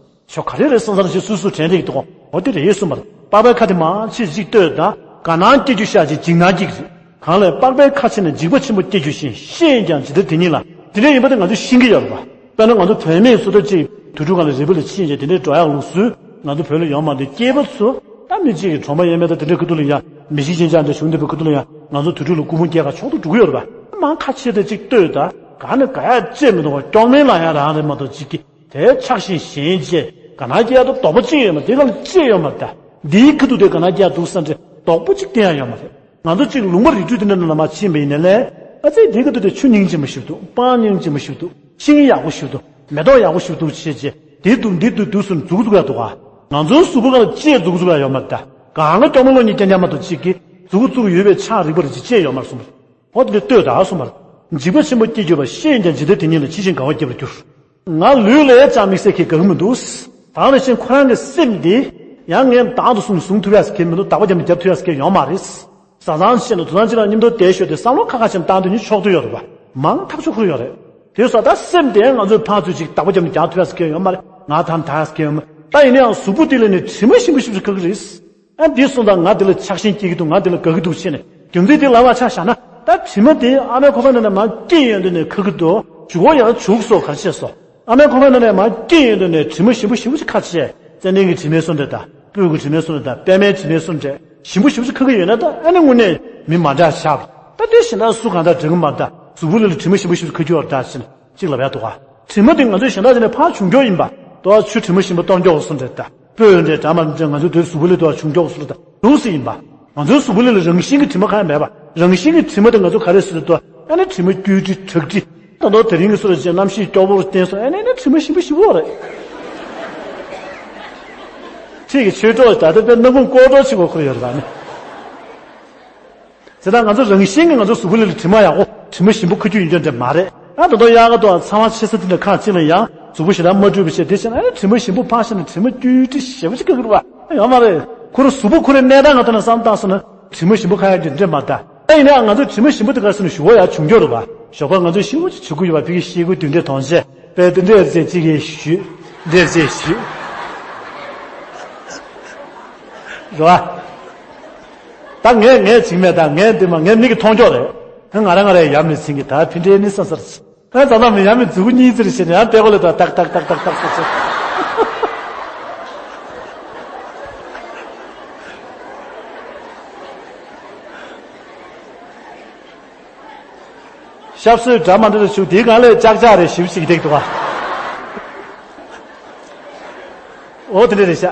ཞོ་ག་རེ་རེད་བསམ་ས་ཞིག་སུ་སུ་དྲན་བསྡད་ཀྱི་འདུག་ག་འོ་དེ་རེད་གསུངས་པར་པགས་པའི་ཁ་དེ་མར་ཕྱེ་ཅིག་ལྟོས་དང་། དགའ་སྣང་སྐྱེ་རྒྱུ་ཤ་ཅིག་འཇིགས་སྣང་སྐྱེ་གི་རེད། གང་ལས་པགས་པའི་ཁ་ཕྱེ་ནས་འཇིགས་པ་ཆེན་པོ་སྐྱེ་རྒྱུ་བཞིན་ཤེས་ཡོན་ཀྱང་ཇི་ལྟར་དེ་ཉིད་ལ། དེ་འདྲ་ཡིན་པ་དེ་ང་ཚོས་ཤེས་ཀྱི་ཡོད་རེད་པ། དཔེར་ན་ང་ཚོ་བུད་མེད་སུ་འདྲ་ཅིག་དུར་ཁྲོད་སྒང་ལ་རི་བོ་ལ་ཕྱིན་བྱས་དེ་འདྲའི་འགྲོ་ཡག་ལུགས་སྲོལ་ང་ཚོ་བོད་ལ་ཡོད་མ་རེད། སྐྱེས་པ་ཚོ་ད་མི་གཅིག་གི་གྲོང་པ་ཡས་མས་དང་དེ་འདྲའི་ཁ་ཐུག་ལ་ཡ་མི་གཤིས་ཅན་ཅང་འདྲ་བྱུང་བསྡད་པའི་ཁ་ཐུག་ལ་ཡ་ང་ཚོ་དུར་ཁྲོད་ལ་སྐུ་ཕུང་སྐྱེལ་ག་མཆོག་ཏུ་འགྲོ་གི་ཡོད་རེད་པ། མར་ཁ་ཕྱེ་དེ་ཅིག་ལྟོས་དང་། གང་ནས་ག་ཡ་བཅད་མི་འདུག་ག་སྐྱོག་མེ་ལ་ཡ་རང་རེད་མ་གཏོགས་ཅིག་གི་དེ་ཆགས་ཤིང་ཞེན་བྱས་དགའ་སྣང་སྐྱེ་ཡག་དང་དོགས་པ་གཅིག་ཡོད་མ་རེད། དེ་ག་ལ་ཅི་ཡོད་མ་རེད་ད། འདིའི་ཁ་ཐུག་དེ་དགའ་སྣང་སྐྱེ་ཡག་འདུག་བསམ་བྱས་དོགས་པ་གཅིག་བསྟན་ཡག་ཡོད་མ་རེད། ང་ཚོ་གཅིག་ལུང་པ་རི་ཁྲོད་དེ་འདྲ་ནང་ལ་མར་ཕྱིན་པ་ཡིན་ན་ལས། ཨ་ཙི་དེའི་ཁ་ཐུག་དེ་ཆུ་སྙིང་རྗེ་མོ་ཞིག་འདུག་སྤང་སྙིང་རྗེ་མོ་ཞིག་འདུག་ཤིང་ཡག་པོ་ཞིག་འདུག་མེ་ཏོག་ཡག་པོ་ཞིག་འདུག་བྱས་རྗེས་དེ་འདུག་འདི་འདུག་འདུག་སུ་འཛུགས་འཛུགས་ཡག་འདུག་ག་ང་ཚོའི་གཟུགས་པོ་སྒང་ལ་ཅི་འཛུགས་འཛུགས་ཡག་ཡོད་མ་རེད་ད། གང་ལ་སྐྱོག་མེ་གློག་བརྙན་རྐྱང་རྐྱང་མ་གཏོགས་གཅིག་གིས་འཛུགས་འཛུགས་ཡོད་པའི་ཆགས་རིག་པ་རེ་ཅིག་ཅི་ཡོད་མ་རེད་གསུངས་པ་རེད། འོ་དེ་ལྟོས་དང་གསུངས་པ་རེད། འཇིགས་པ་ཆེན་པོ་སྐྱེ་གྱུར་པ་ཤེས་ཡོན་ཀྱང་ཇི་ལྟར་དེ་ཉིད་ལ་ཕྱི་བཞིན་དགའ་བ་སྐྱེ་བར་འགྱུར། ང་ལུས་ལ་ཅང་དམིགས་བསལ་གྱི་དགའ་གི་མི་འདུག་དེ་ནང་བཞིན་ཁོ་རང་གི་སེམས་འདི་ཡང་ངས་བདག་ཏུ་བཟུང་ནས་བཟུང་ཐུབ་ཡག་ཟེར་མཁན་མི་འདུག་བདག་པོ་རྒྱབ་ནས་རྒྱབ་ཐུབ་ཡག་ཟེར་མཁན་ཡོད་མ་རེད། བཟའ་ཚང་བྱས་ནས་དུ་ཚང་གཅིག་ལ་མཉམ་དུ་བསྡད་ཞོར་དེ་བསམ་བློ་ཁ་ཁ་བྱས་ནས་བཏང་དུས་ནི་ཆོག་ཏུ་ཡོད་རེད་པ། མང་ཐག་ཆོད་ཁུར་ཡོད་རེད། དེ་སོགས་ད་སེམས་དེ་ང་ཚོའི་ཕར་ཚུར་ཅིག་བདག་པོ་རྒྱབ་ནས་རྒྱག་ཐུབ་ཡག་ཟེར་མཁན་ཡོད་མ་རེད། ང་ད་ད་ཟེར་མཁན་ཡོད་མ་རེད། ད་ཡིན་ན་ཡང་གཟུགས་པོ་དེ་ལ་ནི་དྲི་མ་ཞིམ་པོ་ཞིམ་པོ་ཞིག་ཁ་གི་རེད། ཨ་འདི་སོང་ཙང་ང་འདི་ལ་ཆགས་ཞེན་སྐྱེ་གི་འདུག་ང་འདི་ལ་དགའ་གི་འདུག་བྱས་ནས་རྒྱུ་མཚན་དེ་ལ་བ་ཆ་བཞག་ན་ད་དྲི་མ་དེ་ཨ་མའི་ཁོག་པའི་ནང་ནས་མར་སྐྱེས་ཡོང་དུས་ནས་ཁ་གི་འདུག་མཇུག་བ་ཡང་བྱུག་སོ་ག་རེ་བྱས་སོ། ཨ་མའི་ཁོག་པའི་ནང་ནས་མར་སྐྱེས་ཡོང་དུས་ནས་དྲི་མ་ཞིམ་པོ་ཞིམ་པོ་ཞིག་ཁ་བྱས། ཙན་དན་གྱི་དྲི་མའི་བཟོ་འདྲ་དང་སྤོས་ཀྱི་དྲི་མའི་བཟོ་འདྲ་དང་པད་མའི་དྲི་མའི་བཟོ་འདྲ་ཞིམ་པོ་ཞིམ་པོ་ཞིག་ཁ་གི་ཡོད་ན་ད་ཨ་ནི་དངོས་གནས་མི་མ་འདྲ་ཤག་ད་དེ་གཞན་དག་སུ་གང་འདྲ་འདྲ་གི་མ་ད་གཟུགས་པོ་ལ་དྲི་མ་ཞིམ་པོ་ཞིམ་པོ་ཁ་གི་ཡོད་ད་ཟེར་ནས་གཅིག་ལབ་ཡག་འདུག་ག་དྲི་མ་དེ་ང་ཚོའི་གཞན་དག་ཅིག་ནས་ཕར་བྱུང་ཀྱོག་ཡིན་པ། དོ་ཆུ་དྲི་མ་ཞིམ་པོ་གཏོར་ཀྱོག་བཟོ་འདྲ་དང་སྤོས་འདྲ་འདྲ་མ་འདྲ་ང་ཚོའི་དེ་གཟུགས་པོ་ལ་དོ་བྱུང་ཀྱོག་བཟོ་འདྲ་དང་། ལུགས་སྲོལ་ཡིན་པ། ང་ཚོའི་གཟུགས་པོ་ལ་རང་བཞིན་གྱི་དྲི་མ་གང་ཡང་མེད་པ། རང་བཞིན་གྱི་དྲི་མ་དེ་ང་ཚོ་ག་རེ་ཟེར་དུས། ཨ་ནི་དྲི་མ་སྐྱུག་དྲི་ཁྲག་དྲི། ད་དུང་དེ་རིང་གི་སོ་ར་ཅན་གནམ་གཤིས་སྐྱོ་པོར་བརྟེན་སོང་། ཨ་ནི་ཨ་ནི་དྲི་མ་ཞིམ་པོ་ཞིམ་པོ་རེད། ཁྱེད་ཀྱི་ཆོས་གྲོགས་ད་ལྟ་དཔེ་སྣ་ཁུང་ཀོ་གྲོགས་ཆེ་བོ་ཁུར་ཡོད་རེད་པ་ནི། དེ་དག་ང་ཚོ་རང་བཞིན་གྱིས་ང་ཚོ་གཟུགས་པོ་ལ་དྲི་མ་ཡག་པོ་དྲི་མ་ཞིམ་པོ་ཁ་རྒྱུ་ཡིན་རྒྱུ་འདྲ་མ་རེད། ཨ་ད་དུང་དབྱར་ཁ་དང་ཚ་བ་ཆེ་ས་དེ་འདྲ་ཁག་ཅིག་ལ་ཡང་གཟུགས་པོ་ཞེ་དྲག་མ་འཁྲུད་པ་བྱས། དེ་བྱས་ན་ཨ་ནི་དྲི་མ་ཞིམ་པོ་ཕར་བཞག་ན་དྲི་མ་སྐྱུག་དྲི་ཞེ་པོ་ཅིག་ཁ་ཁུར་བ་ཡོད་མ་རེད། ཁོ་རང་གཟུགས་པོ་ཁོ་རའི་གནས་སྟངས་ང་ཐོག་ནས་བསམ་བཏང་སོང་ན་དྲི་མ་ཞིམ་པོ་ཁ་ཡག་རྒྱུ་འདྲ་མ་རེད། ཨ་ཡིན་ནའང་ང་ཚོ་དྲི་མ་ཞིམ་པོ་དེ་ག་ཟེར་ན་ཞུ་བ་ཡག་བྱུང་རྒྱུ་རེད་པ། ཞོགས་པ་ང་ཚོ་ཤི་བོ་ཅིག་བྱེད་དགོས་ཡོད་པ། ཕ་གི་ཤི་དགོས་དུས་འདྲ་དོན་ཆེ་དཔེ་དེ་འདྲ་ཟེར་ཅིག་གིས་ཞུས་འདྲ་ཟེར་ཞུས་རེད་པ། ད་ངས་ངས་བྱིང་མེད། ད་ངས་འདི་མ་ངས་མིག་གིས་མཐོང་ཀྱོག་རེད། ང་རང་ང་རེ་ཡ་མི་ཚིང་གི་ད་ཕི་འདྲའི་ནི་སོ་སོར། ཨ་ཙང་ཙང་མི་ཡ་མི་མཛུ་གུ་གཉིས་ཙིར་བྱས་ནས་ཡང་ལྟད་གོ་ལེ་ད་ཏག་ཏག་ཏག་ཏག་ཏག་ཟེར་ཟེར། ཤབ་སོའི་འདྲ་མ་འདྲ་རེ་བྱུག་དེའི་སྒང་ལས་ལྕག་ལྕག་རེ་ཞིབ་ཞིག་བརྡེག་འདུག་ག། འོ་དེ་འདྲ་རེད་ཤག།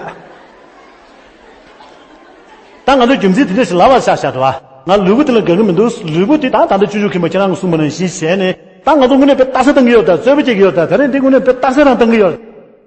ད་ང་ཚོ་རྒྱུ་མཚན་དེ་འདྲ་ཞིག་ལབ་པ་ཆགས་ཤག་འགྲོ་བ། ང་ལུས་པོ་དེ་ལ་དགའ་གི་མི་འདུག། ལུས་པོ་དེ་ད་ད་ལྟ་ཆུང་ཆུང་མཁན་པོ་ཁྱེད་རང་གིས་གསུངས་པ་ནང་བཞིན་བྱས་ནས། ད་ང་ཚོ་དངོས་གནས་དཔེ་རྟགས་གསལ་བཏང་གི་ཡོད་ད། རྩོད་པ་སྐྱེལ་གི་ཡོད་ད། ད་རེས་འདི་དངོས་གནས་དཔེ་རྟགས་གསལ་རང་བཏང་གི་ཡོད།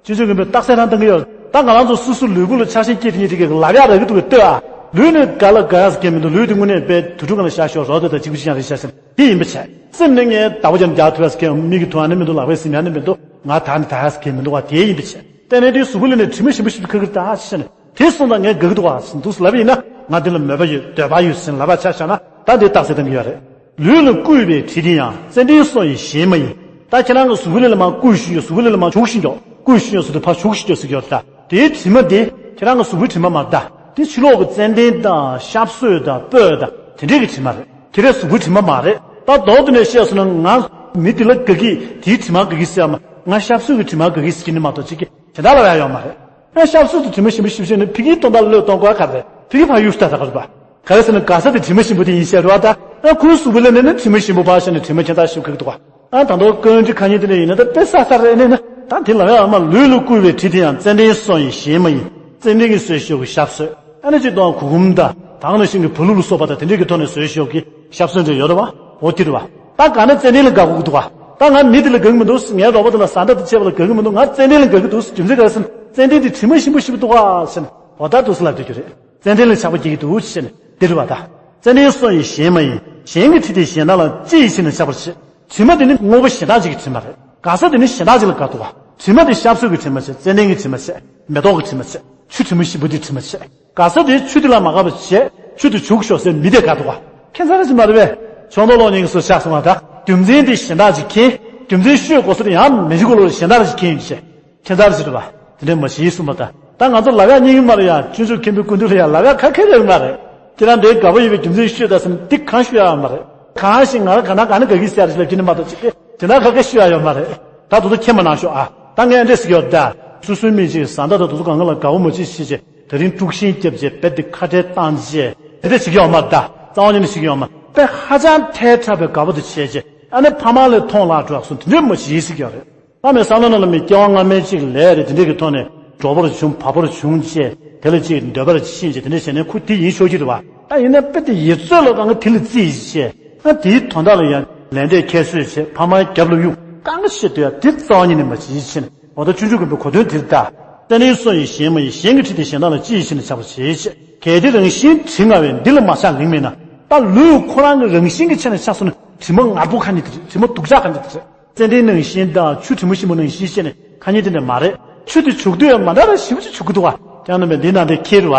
ཆུང་ཆུང་མཁན་པོས་རྟགས་གསལ་རང་བཏང་གི་ཡོད། ད་ང་རང་ཚོ་སོ་སོ་ལུས་པོ་ལ་ཆགས་ཞེན་སྐྱེས་དེ་ཉིད་དེ་གི་ལབ་ཡག་རག་གི་འདུག་གི་ལྟོས་ཨ། ལུས་ནི་དགའ་ལ་དགའ་ཡག་ཟེར་མཁན་མི་འདུག། ལུས་དེ་དངོས་གནས་དཔེ་དུས་འཁྲུག་སྒང་ལ་བཞག་ཞོག་རོགས་དེ་ད་གཅིག་པུ་ཅི་ཡང་རེད་ཤག་ཟེར། དེ་ཡིན་པ་བྱས། སེམས་ནི་ངས་བདག་པོ་ཅན་རྒྱག་ཐུབ་ཡག་ཟེར་མཁན་མིག་གིས་མཐོང་ཡག་ནི་མི་འདུག། ལག་པས་ཟིན་ཡག་ནི་མི་འདུག། ང་དག་ནི་དག་ཡག་ཟེར་མཁན་མི་འདུག་བ། དེ་ཡིན་པ་བྱས། དེ་ནས་དེའི་གཟུགས་པོ་ལ་ནི་དྲི་མ་ཞིམ་པོ་ཞིམ་པོ་ཁ་ཁར་ད་ཨ་ཅི་བྱས་ནས་དེ་སོང་ཙང་ངས་དགའ་གི་འདུག་བ་ཟེར་འདུག་ལབ་ཡིན་ན། ང་འདི་ལ་མོས་པ་ཡོད། འདོད་པ་ཡོད་ཟེར་ལབ་པ་ཆ་བཞག་ན་ད་འདི་རྟགས་གསལ་བཏང་གི་ཡོད་རེད། ལུས་ལ་བསྐུས་པའི་དྲི་དེ་ཡང་། ཙན་དན་སོ་ཡི་གཞན་མ་ཡིན། ད་ཁྱེད་རང་གི་གཟུགས་པོ་ལ་ལ་མ་བསྐུས་ཤིག་ཡོད། གཟུགས་པོ་ལ་ལ་མ་བྱུགས་ཤིག་ཡོད། བསྐུས་ཤིག་ཡོད་ཟེར་དུས་ཕར་བྱུགས་ཤིག་ཡོད་ཟེར་གྱི་ཡོད་རེད་ད། དེའི་དྲི་མ་དེ་ཁྱེད་རང་གི་གཟུགས་པོའི་དྲི་མ་མ་རེད་ད། དེ་ཕྱི་ལོགས་ཀྱི་ཙན་དན་དང་ཤབ་སོས་དང་སྤོས་དང་དེ་འདྲས་ཀྱི་དྲི་མ་རེད། དེ་རེད་གཟུགས་པོའི་དྲི་མ་མ་རེད། ད་མདོར་བསྡུས་ནས་བཤད་སོང་ན་ང་མི་དེ་ལ་དགའ་གི་དེའི་དྲི་མ་དགའ་གི་ཟེར་ཡ་མ། ང་ཤབ་སོས་ཀྱི་དྲི་མ་དགའ་གི་ཟེར་གྱི་ནི་མ་གཏོགས་ཅིག་གི་དེ་འདྲ་ལ་ཡ་ཡོད་མ་རེད། ཨ་ཤབ་སོས་དང་དྲི་མ་ཞིམ་པོ་ཞིམ་ཞིམ་ནི་ཕ་གིའི་དོན་དག་བློས་གཏོང་དགོས་ག་རེད། ཕ་གི་ཕ་ཡུལ་ལྟ་ད་ག་རེད་པ། ག་རེ་ཟེར་ན་ག་ས་དེ་དྲི་མ་ཞིམ་པོ་དེ་ཡིན་ཤག་རེད་བ་ད། ཨ་ཁོའི་གཟུགས་པོ་ལ་ནི་ནི་དྲི་མ་ཞིམ་པོ་ཕར་བཞག་ནས་དྲི་མ་ཁྱད་མཚར་ཞིམ་པོ་ཁ་གི་འདུག་བ། ཨ་ད་དུང་སྐོན་དྲི་ཁ་ཉིན་དེ་འདྲ་ཡིན་ན་ད་དཔེ་ས་ས་རེད་ནི་ན། ད་དེ་ལ་ཡང་ཨ་མ་ལུས་ལ་བསྐུས་པའི་དྲི་དེ་ཡང་ཙན་དན་སོ་ཡི་གཞན་མ་ཡིན། ཙན་དན་གྱི་སོས་ཤོག་གི་ཤབ་སོས། ཨ་ནི་ཅིག་དང་གུ་གུམ་དང་དང་ནང་བཞིན་གྱི་བ་ལུག་ལ་སོགས་པ་དང་དེ་འདྲས་ཀྱི་ཐོག་ནས་སོས་ཤོག་གི་ཤབ་སོས་འདྲ་ཡོད་རེད་བ། འོ་དེ་རེད་བ། ད་ག་ནས་ཙན་དན་ལ་དགའ་གི་འདུག་བ། ད་ང་མི་དེ་ལ་དགའ་གི་མི་འདུག། ངའི་རོགས་པ་དེ་ལ་བཟའ་ཟླ་དང་བཅས་པ་ལ་དགའ་གི་མི་འདུག། ང་ཙན་དན་ལ་དགའ་གི་འདུག། རྒྱུ་མཚན་ག་རེ་ཟེར་ན་ཙན་དན་དེ་དྲི་མ་ཞིམ་པོ་ཞིམ་པོ་འདུག་བ་ཟེར་ནས་འོ་ད་འདུག་སེ་ལབ་སྡོད་རྒྱུ་རེད། ཙན་དན་ལ་ཆགས་པ་སྐྱེ་གི་འདུག་ཟེར་ནས་འདི་རེད་བ་ད། ཙན་དན་སོ་ཡི་གཞན་མ་ཡིན། གཞན་གྱི་དྲི་དེ་གཞན་དག་ལ་ལྕི་ཡིས་ཕྱིས་ནས་ཆགས་པར་བྱེད། དྲི་མ་དེ་ནི་དངོས་པོ་གཞན་དག་ཅིག་གི་དྲི་མ་རེད། དགའ་ས་དེ་ནི་གཞན་དག་ཅིག་ལ་དགའ་འདུག་བ། དྲི་མ་དེ་ཤབ་སོས་ཀྱི་དྲི་མ་བྱས། ཙན་དན་གྱི་དྲི་མ་བྱས། མེ་ཏོག་གི་དྲི་མ་བྱས། ཆུ་དྲི་མ་ཞིམ་པོ་དེའི་དྲི་མ་བྱས། དགའ་ས་དེ་ཆུ་དེ་ལ་མ་དགའ་བ་བྱས། ཆུ་དེ་བྱུགས་ཤོག་ཟེར་མི་དེ་དགའ་འདུག་བ། ཁྱད་མཚར་ཞིག་མ་རེད་པས། ཆུང་མ་ལོ་ཉིན་གྱི་སུ་ཆགས་སོང་བ་ད། རྒྱུ་མཚན་དེ་གཞན་དག་ཅིག་མཁྱེན། རྒྱུ་མཚན་ཤོད་དགོས་ས་དེ་ཡང་མི་འཇིག་གོ་ལོ་གཞན་དག་ཅིག་མཁྱེན་ཡོད་བྱས། ཁྱད་མཚར་ཞིག་རེད་པ། དེ་འདྲས་མ་བྱེད་གསུངས་པ་དང་། ད་ང་ཚོ་ལབ་ཡག་རྙེད་ཀྱི་མ་རེད་ཡ། ཆུང་ཆུང་མཁན་པོའི་སྐུ་མདུན་ལ་ཡ་ལབ་ཡག་ཁ་ཁེ་རེད་མ་རེད། ཁྱེད་རང་འདྲའི་དགའ་པོ་ཡོད་པའི་རྒྱུ་མཚན་ཤོད་ད་ཟེར་ན་འདི་གང་ཤོད་ཡག་མ་རེད། གང་ཞིག་ང་རང་ག་ན་ག་ན་དགའ་གི་ཟེར་ཡག་ལབ་ཀྱི་ནི་མ་གཏོགས་ཅིག་གི་དེ་འདྲ་ཁ་ཁེ་ཤོད་ཡག་ཡོད་མ་རེད། ད་དུ་དུ་ཁྱེད་མ་ནང་ཤོག་ཨ། ད་ངས་འདྲས་ཟེར་གྱི་ཡོད་ད། སུ་སུའི་མི་ཅིག་བཟའ་ཟླ་དང་དུ་དུ་གང་ག་ལ་དགའ་པོ་མ་བྱེད་ཤེས་བྱེད། དེ་རིང་དཀྲུག་ཤིང་བརྒྱབ་བྱས་རྦད་དེ་ཁ་བྲལ་བཏང་བྱས་དེ་འདྲས་བྱེད་ཀྱི་ཡོད་མ་རེད་ད། རྩ་བ་ཉིད་ནས་བྱེད་ཀྱི་ཡོད་མ་རེད། དཔེ་ཧ་ཅང་ཐལ་དྲགས་པའི་དགའ་པོ་དེ་བྱས་བྱས་ཨ་ནི་ཕ་མ་ལ་མཐོང་ལག་འགྲོ་ཡག་སོང་དེ་འདྲས་མ་བྱེད་ཟེར་གྱི་ཡོད་རེད། ཨ་མའི་བསམ་བློ་ནང་ལ་མི་སྐྱེ་བ་སྔ་མའི་ཅིག་ལས་རེད། དེ་འདྲས་ཀྱི་ཐོག་ནས་གྲོགས་པོར་བྱུང་བ་བུར་བྱུང་བྱས་དེ་ལ་ཅིག་འདོད་པར་ཕྱིན་བྱས་དེ་འདྲས་བྱས་ནས་ཁོ་དེ་ཡིན་ཆོག་གི་རེད་བ། ཨ་ཡིན་ན་དཔེ་དེ་ཡིད་ཚོད་ལ་གང་ག་དེ་ལ་བརྩིས་བྱས་ཨ་དེའི་དོན་དག་ལ་ཡང་ལས་འབྲས་ཁྱད་གསོད་བྱས་ཕ་མའི་རྒྱབ་ལ་གཡུག་གང་ག་བྱེད་དུ་ཡ་དེ་རྩ་བ་ཉིད་ནས་མ་བྱེད་ཕྱིན། འོ་ད་ཆུང་ཆུང་གི་བུ་གོ་དོན་དེ་རེད་ད། ཙན་དན་སོ་ཡི་གཞན་མ་ཡིན། གཞན་གྱི་དྲི་དེ་གཞན་དག་ལ་ལྕི་ཡིས་ཕྱིས་ནས་ཆགས་པར་བྱེད་ཅེས། གལ་ཏེ་རང་བཞིན་དྲི་ང་བས། འདི་ལ་མ་ཆགས་ལིང་མིན་ན། ད་ལུས་ཁོ་རང་གི་རང་བཞིན་གྱི་ཆ་ནས་ཆགས་སོང་ན་དྲི་མ་ངར་པོ་ཁ་ཉིན་དེ་རེད། དྲི་མ་སྡུག་ཅག་ཁ་ཉིན་དེ་རེད། ཙན་དན་ནང་བཞིན་དང་ཆུ་དྲི་མ་ཞིམ་པོ་ནང་བཞིན་བྱས་ནས་ཁ་ཉིན་དེ་འདྲ་མ་རེད། ཆུ་དེ་བྱུག་དུས་ཡང་མ་འདྲ་ར་ཞིབ་ཅིག་བྱུག་གི་འདུག་བ། ཀྱང་ན་མེད་འདི་ནང་དེ་ཁྱེར་བ།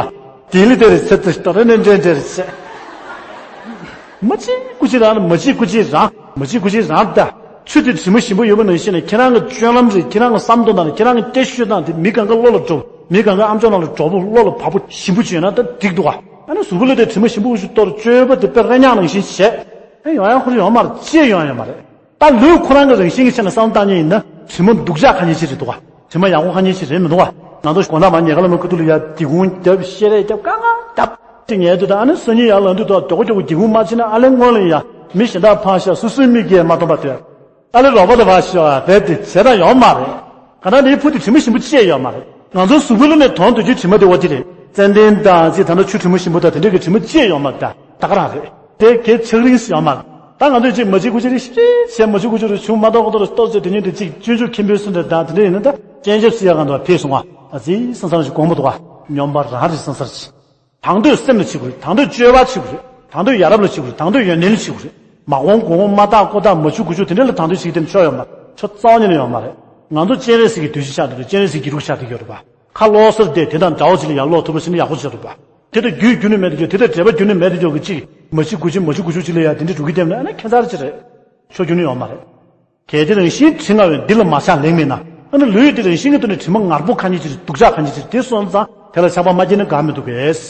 དེ་ལི་དེ་རེད་ཚེ་ཚེ་ཏོ་རེ་ནས་འདྲེ་འདྲེ་རེད་ཚེ། མ་གཅིག་ཀུ་ཅི་རང་མ་གཅིག་ཀུ་ཅི་རང་མ་གཅིག་ཀུ་ཅི་རང་ད། ཆུ་དེ་དྲི་མ་ཞིམ་པོ་ཡོད་པ་ནང་བཞིན་ནས་ཁྱེད་རང་གི་སྤྱོད་ལམ་རེད། ཁྱེད་རང་གི་བསམ་བློ་དང་ཁྱེད་རང་གི་སྐད་ཤོད་སྟངས་དེ་མི་གང་ག་བློ་ལ་འགྲོ། མི་གང་ག་ཨམ་ཅོག་ནང་ལ་འགྲོ་བོ་བློ་ལ་བབ་པོ་ཞིམ་པོ་བྱུང་ན་ད་འགྲིག་འདུག་ག། ཨ་ནི་གཟུགས་པོ་ལ་དེ་དྲི་མ་ཞིམ་པོ་ཞིག་གཏོར་སྤྱོད་པ་དེ་དཔེ་རེ་ཉག་ནང་བཞིན་བྱས། ཨེ་ཡོང་ཡ་ཁོ་ར་ཡོང་མ་རེད། ཅི་ཡོང་ཡ་ཡོད་མ་རེད། ད་ལུས་ཁོ་རང་གི་རང་བཞིན་གྱི་ཆ་ནས་བསམ་བློ་བཏང་མཁན་ཡིན་ན་དྲི་མ་སྡུག་ཅག་ཁ་ཉིན་ཅི་རེད་འདུག་ག། དྲི་མ་ཡག་པོ་ཁ་ཉིན་ཅི་རེད་མི་འདུག་ག། ང་ཚོ་དགོང་དག་མ་ཉལ་ཁ་ལ་མ་ཁུ་ཐུག་ལ་ཡ་སྡིག་ཁུང་བརྒྱབ་ཤེད་རེ་བརྒྱབ་ཀ་ང་བརྒྱབ་དེ་ཉལ་དུས་ད་ཨ་ནི་སང་ཉིན་ཡར་ལངས་དུས་ད་མགྱོགས་མགྱོགས་སྡིག་ཁུང་མ་ཕྱིས་ན་ཨ་ལས་སྔོན་ལ་ཡ་མི་གཞན་དག་ཕངས་ཤག། སོ་སོའི་མིག་གིས་མ་མཐོང་པ་དེ་ཨ་ལས་རོགས་པ་དང་བ་ཤོག་ཨ་རྦད་དེ་བྱེད་སྟངས་ཡོད་མ་རེད། ག་ན་དེའི་ཕུ་དེ་དྲི་མ་ཞིམ་པོ་ཅི་ཡང་ཡོད་མ་རེད། ང་ཚོའི་གཟུགས་པོའི་ལུས་ནས་དོན་དུ་རྒྱུའི་དྲི་མ་དེ་བ་དེ་རེད། ཙན་དན་དང་ཅིག་ད་ལྟ་ཆུ་དྲི་མ་ཞིམ་པོ་དང་དེ་འདྲ་གི་དྲི་མ་ཅི་ཡང་ཡོད་མ་རེད། ད་ག་རང་རེད། དེ་གལ་ཆགས་རིགས་ཡོད་མ་རེད། ད་ང་ཚོས་ཅིག་མ་བྱེད་དགུ་བྱེད་རེ་ཞིག་བྱས་མ་བྱེད་དགུ་བྱེད་རེ་ཆུ་མ་གཏོགས་གོ་ཏོ་རེ་ལྟོ་ཚོས་དེ་ཉིད་དུ་ཅིག་སྤྱོད་འཇུག་མཁན་པོའི་སུ་འདྲ་དང་དེ་འདྲ་ཡིན་ན་ད་སྤྱན་ཆབ་སི་ཡ་གང་དུ་ཕེབས་སོང་བ། ཨ་ཙི་སང་སང་ཞིག་དགོངས་པ་འདུག་བ། སྙོམས་པ་རང་རེད། སང་སང་ཞིག་དང་དོད་སེམས་ལ་བྱེད་དགོས་རེད། དང་དོད་སྤྱོད་པ་བྱེད་དགོས་རེད། དང་དོད་ཡ་རབས་ལ་བྱེད་དགོས་རེད། དང་དོད་ཡོན་ཏན་ལ་བྱེད་དགོས་རེད། མ་གོང་གོང་མ་དག་ཀོ་དག་མ་བྱུག་དགུ་བྱུག་དེ་འདྲ་ལ་དང་དོད་བྱེད་ཀྱི་དེ་ནི་ཆོ་ཡོད་མ་རེད། ཆོ་རྩ་བ་ཉིད་ནས་ཡོད་མ་རེད། ང་ཚོ་སྤྱན་རས་གཟིགས་ཀྱི་བདུད་བཞི་ཆགས་འདུག་སྤྱན་རས་གཟིགས་ཀྱི་རུ་ཆགས་འདུག་ཡོད་རེད་པ། ཁ་ལོག་སར་བསྡད་དེ་དང་འདྲ་བོ་ཅིག་ལ་ཡང་ལོག་ཐུབ་པ་ཞིག་ནི་ཡག་པོ་ཆགས་འདུག་པ། དེ་དང་རྒྱུད་རྒྱུན་ནས་མེད་དུ་འཇོག་དེ་དང་འབྲེལ་བ་རྒྱུན་ནས་མེད་དུ་འཇོག་གི་ཅིག་མ་བྱེད་དགུ་བྱེད་མ་བྱེད་དགུ་བྱེད་ཅིག་ལ་ཡང་དེ་འདྲའི་འགྲོ་གི་བསྡད་ན་ཨ་ནི་ཁྱད་མཚར་ཅིག་རེད། ཆོ་རྒྱུན་ནས་ཡོད་མ་རེད། གལ་ཏེ་རང་བཞིན་དྲི་ང་བས་འདི་ལ་མ་ཆགས་ལེགས་མིན་ན། ཨ་ནི་ལུས་འདི་རང་བཞིན་གྱི་ཐོག་ནས་དྲི་མ་ངར་པོ་ཁ་ཉིན་ཅིག་རེད། སྡུག་ཅག་ཁ་ཉིན་ཅིག་རེད། དེ་སོང་ཙང་དེ་ལ་ཆགས་པ་མ་སྐྱེས་ན་དགའ་མི་འདུག་གས།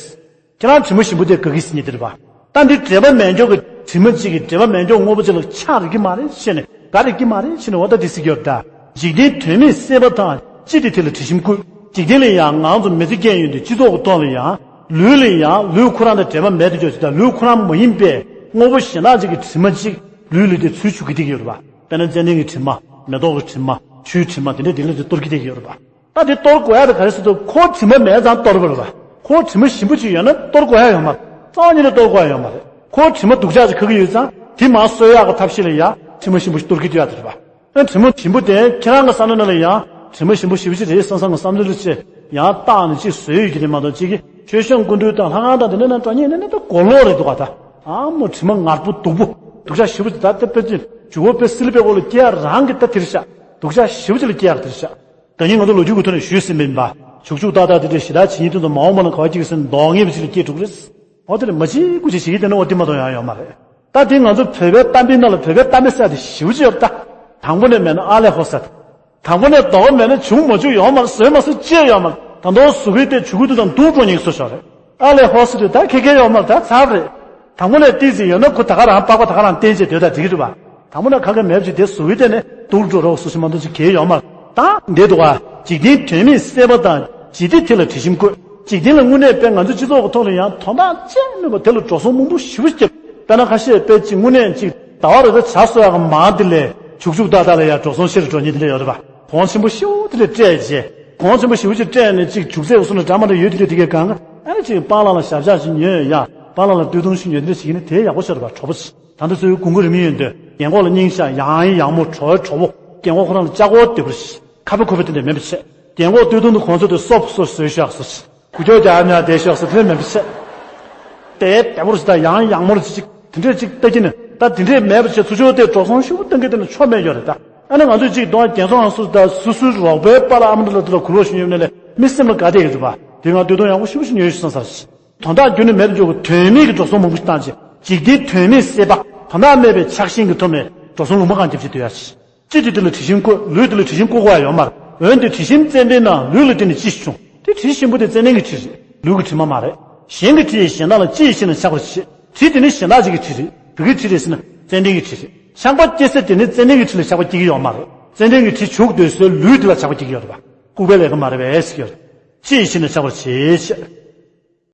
ཁྱེད་རང་དྲི་མ་ཞིམ་པོ་དེ་དགའ་གི་ཟེར་ཉེ་དེ་རེད་པ། ད་འདི་འབྲེལ་བ་མེད་འཇོག་གི་དྲི་མ་གཅིག་གིས་འབྲེལ་བ་མེད་འཇོག་དངོས་པོ་གཅིག་ལ་ཆགས་རིག་གི་མ་རེད་ཟེར་ནས་དགའ་རིག་གི་མ་རེད་ཟེར་ནས་འོ་ད་དེ་ཟེར་གྱི་ཡོད་ད། འཇིག་རྟེན་དོན་མེད་སྲེད་པ་དང་། ཅི་སྟེ་དེ་ལ་དྲི་ཞིམ་བཀོད། འཇིག་རྟེན་ལ་ཡང་ང་ཚོ་མི་ཚེ་སྐྱེལ་ཡོང་དུས་སྤྱི་ཚོགས་ཀྱི་ཐོག་ལ་ཡང་། ལུས་ལ་ཡང་ལུས་ཁོ་རང་དང་འབྲེལ་བ་མེད་དུ་འཇོག་ཅིག་དང་ལུས་ཁོ་རང་མ་ཡིན་པའི་དངོས་པོ་གཞན་དག་ཅིག་གི་དྲི་མ་ཅིག་ལུས་ལ་དེ་ཚུར་བྱུག་གི་བསྡད་ཀྱི་ཡོད་རེད་པ། དཔེར་ན་ཙན་དན་གྱི་དྲི་མ། མེ་ཏོག་གི་དྲི་མ། ཆུའི་དྲི་མ་དེ་འདྲ་དེ་ལ་དེ་གཏོར་གྱི་བསྡད་ཀྱི་ཡོད་རེད་པ། ད་དེ་གཏོར་དགོས་ཡ་དེ་ག་རེ་ཟེར་དུས་ཁོ་དྲི་མ་མེད་ཙང་གཏོར་བ་རེད་པ། ཁོ་དྲི་མ་ཞིམ་པོ་ཅིག་ཡོད་ན་གཏོར་དགོས་ཡ་ཡོད་མ་རེད། རྩ་བ་ཉིད་ནས་གཏོར་དགོས་ཡ་ཡོད་མ་རེད། ཁོ་དྲི་མ་སྡུག་ཅག་ཅིག་ཁ་གི་ཡོད་ཙང་དེ་མར་གསོ་ཡག་གི་ཐབས་ཤེས་ལ་ཡ་དྲི་མ་ཞིམ་པོ་ཞིག་གཏོར་གྱི་འདུག་ཡ་དེ་རེད་པ། ཨ་དྲི་མ་ཞིམ་པོ་དེ་ཁྱེད་རང་གི་བསམ་བློ་ནང་ལ་ཡང་དྲི་མ་ཞིམ་པོ་ཞེ་པོ་ཅིག་རེད་བསམ་བསམ་གི་བསམ་ཚུལ་ཅིག་ཡང་བཏང་ནས་ཅིག་བཟོས་ཡོད་ཀྱི་རེད་མ་གཏོགས་ཅིག་གི་ཆོས་སྐྱོང་སྐུ་མདུན་དང་ལྷ་ཁང་དང་དེ་འདྲ་ན་འགྲོ་ཉེན་ནས་ནི་ད་གོ་ལོག་རེད་འདུག་ག་ད་ཨ་མོ་དྲི་མ་ངར་པོ་སྡུག་པོ་སྡུག་ཅག་ཞེ་པོ་ཅིག་ད་ལྟ་དཔེ་ཅིག་ཇུ་བོ་དཔེ་སིལ་པའི་འོག་ལ་སྐྱེ་ཡ་རང་གི་ད་དེ་རེད་ཤག་སྡུག་ཅག་ཞེ་པོ་ཅིག་ལ་སྐྱེ་ཡ་དེ་རེད་ཤག་ད་ནི་ང་ཚོ་ལོ་རྒྱུས་ཀྱི་ཐོག་ནས་ཞུས་ཟིན་པ་ཡིན་པ། བྱུག་བྱུག་ཏག་ཏག་དེ་འདྲའི་ཞེ་དྲག་བྱེད་ཉེན་དུ་མ་འོངས་པ་ན་ག་བ་གཅིག་གི་སེམས་མདོག་ངན་པ་ཞིག་ལ་སྐྱེ་འགྲོ་གི་རེད། འོ་དེ་ལས་མ་བྱེད་དགུ་བྱེད་བྱེད་ཀྱི་དེ་ནི་འོ་དེ་མ་གཏོགས་ཡང་ཡོད་མ་རེད། ད་དེ་ང་ཚོ་བོད་པའི་གཏམ་དཔེའི་ནང་ལ་བོད་པའི་གཏམ་དཔེ་ཟེར་ཡ་དེ་ཞེ་པོ་ཅིག་ཡོད་རེད་ད། དང་པོ་ནས་མེད་ན་ཨ་ལས་ཧོ་ཟེར། དང་པོ་ནས་ལྡོག་མེད་ན་བྱུང་མ་བྱུང་ཡོད་མ་རེད། བཟོས་མ་བཟོས་ཅི་ཡང་ཡོད་མ་རེད། ད་དུང་ཟུག་གི་དེ་བྱུག་གི་འདུག་དང་སྡུག་འགྲོ་ཉེན་བཟོ་ཤོག་རེད། ཨ་ལས་ཧོ་ཟེར་དུས་ད་ཁེ་ཁེ་ཡོད་མ་རེད། ད་ཚར་རེད། དང་པོ་ནས་ཏིག་ཙི་ཡོད་ན་ཁོ་ད་ག་རང་པགས་པ་ད་ག་རང་བསྟན་བྱས་སྡོད་ད་འགྲིག་གི་རེད་པ། དང་པོ་ནས་ཁ་ཁ་མེད་བྱས་དེ་ཟུག་གི་དེ་ནས་སྡུག་འགྲོ་རོགས་སུ་ཞིག་མ་གཏོགས་ཅིག་གལ་ཡོད་མ་རེད། ད་འདི་འདུག་ག་འཇིག་རྟེན་དོན་མེད་སྲེད་པ་དང་། ཇི་སྟེ་དེ་ལ་དྲི་ཞིམ་བཀོད། འཇིག་རྟེན་ལ་དངོས་གནས་དཔེ་ང་ཚོ་སྤྱི་ཚོགས་ཀྱི་ཐོག་ལ་ཡང་དོན་དག་ཅི་ཡང་མེད་པ་དེ་ལ་འགྲོ་སོང་མང་པོ་ཞེ་པོ་ཞིག་བརྒྱབ། དཔེར་ན་ཁ་ཤས་དཔེ་གཅིག་དངོས་གནས་གཅིག་ཟླ་བ་རེ་ད་བྱ་གསོ་ཡག་གི་མང་དེ་ལས་བྱུག་བྱུག་ཏག་ཏག་ལ་ཡང་འགྲོ་སོང་ཤེར་འགྲོ་ཉེན་དེ་འདྲ་ཡོད་རེད་པ། གོང་ཆེན་པོ་ཞེ་པོ་དེ་འདྲ་སྤྲད་རྗེས་གོང་ཆེན་པོ་ཞེ་པོ་ཅིག་སྤྲད་ནས་གཅིག་བྱུག་ཚད་གསུམ་ལ་འདྲ་མ་འདྲ་ཡོད་དེ་འདྲ་དེ་གའི་སྒང་ག་ཨ་ནི་གཅིག་སྤང་ལང་ལ་ཞབས་ཞག་ཞིག་ཉོས་ཡ་སྤང་ལང་ལ་སྟོད་ཐུང་ཞིག་ཉོས་དེ་འདྲ་ཞིག་ཡིན་ན་དེ་ཡག་པོ་ཤོར་བ་གྲོགས་པོ་ཞིག་ད་ལྟ་ཚོའི་དགུན་ཁ་རིང་མིན་ཡོད་འདོད་རྒན་གོག་ལ་སྙིང་ཤ་ཡང་ཡང་མོ་གྲོགས་གྲོགས་པོ་རྒན་གོག་ཁོ་རང་ལ་ལྕགས་ཀོར་དེ་པོ་རེད་ཤག་ཁ་པེ་ཁོ་པེ་དེ་འདྲ་མེད་པ་བྱས། རྒན་གོག་སྟོད་ཐུང་དུ་གོང་ཚོད་དུ་སོབ་སོབ་བཟོས་ཤག་སོ་ཞིག་གུ་ཅོག་རྒྱག་ཉག་བསྡད་ཤག་སོ་དེ་འདྲ་མེད་པ་བྱས། དེ་དེ་པོ་རེད་ཤག་ད་ཡང་ཡང་མོ་རེ་ཅིག་དེ་འདྲས་ཅིག་ལྟ་གི་ནི་ད་དེ་འདྲས་མེད་པ་བྱས་ཚུར་ཕྱོགས་དེ་འགྲོ་སོང་ཞེ་པོ་གཏོང་གི་དེ་ནི་ཆོ་མེད་ཡོད་རེད་ད། ཨ་ནི་ང་ཚོས་ཅིག་གདོང་རྒན་ཚོགས་ཧང་སུ་ད་སུ་སུའི་རོགས་པའི་པཱ་ལགས་ཨ་མ་འདྲ་ལ་དེ་ལ་གུ་ལོག་ཞུ་ཉོབ་ནས་ལས་མི་སེམས་ལ་དགའ་བསྡད་ཀྱི་འདུག་པ། དེ་ང་སྟོད་ཐུང་ཡག་པོ་ཞེ་པོ་ཞིག་ཉོས་ཤིག་བསམ་ས་རེད། དོན་དག་རྒྱུན་ནས་མེད་དུ་འཇོག་གི་དོན་མེད་ཀྱི་འགྲོ་སོང་མང་པོ་ཞིག་བཏང་རྗེས་འཇིག་རྟེན་དོན་མེད་སྲེད་པ་དོན་དག་མེད་པའི་ཆགས་ཞེན་གྱི་ཐོག་ནས་འགྲོ་སོང་ལུང་པ་གང་རྒྱབ་བྱེད་སྡོད་ཡ་ཞིག་ཅི་སྟེ་དེ་ལ་དྲི་ཞིམ་བཀོད། ལུས་དེ་ལ་དྲི་ཞིམ་བཀོད་དགོས་ཡ་ཡོད་མ་རེད། འོན་ཏེ་དྲི་ཞིམ་ཙན་དན་ན་ལུས་ལ་བརྟེན་ནས་ཅི་ཞིག་བྱུང་། དེ་དྲི་ཞིམ་པོ་དེ་ཙན་དན་གྱི་དྲི་རེད། ལུས་ཀྱི་དྲི་མ་མ་རེད། གཞན་གྱི་དྲི་ཡིས་གཞན་དག་ལ་ཅི་ཡིས་ཤེས་ན་ཆགས་པར་བྱེད། དྲི་དེ་ནི་གཞན་དག་ཅིག་གི་དྲི་རེད། བོད་ཀྱི་དྲི་རེད་ཟེར་ན་ཙན་དན་གྱི་དྲི་རེད། ཆགས་པ་སྐྱེ་ས་དེ་ནི་ཙན་དན་གྱི་དྲི་ལ་ཆགས་པ་སྐྱེ་གི་ཡོད་མ་རེད། ཙན་དན་གྱི་དྲི་བྱུག་སྡོད་སའི་ལུས་དེ་ལ་ཆགས་པ་སྐྱེ་གི་ཡོད་རེད་པ། ལྐུགས་པའི་ལས་ཀ་མ་རེད་པས་ཟེར་གྱི་ཡོད་རེད། ཅི་ཡིས་ཤེས་ན་ཆགས་པར་བྱེད།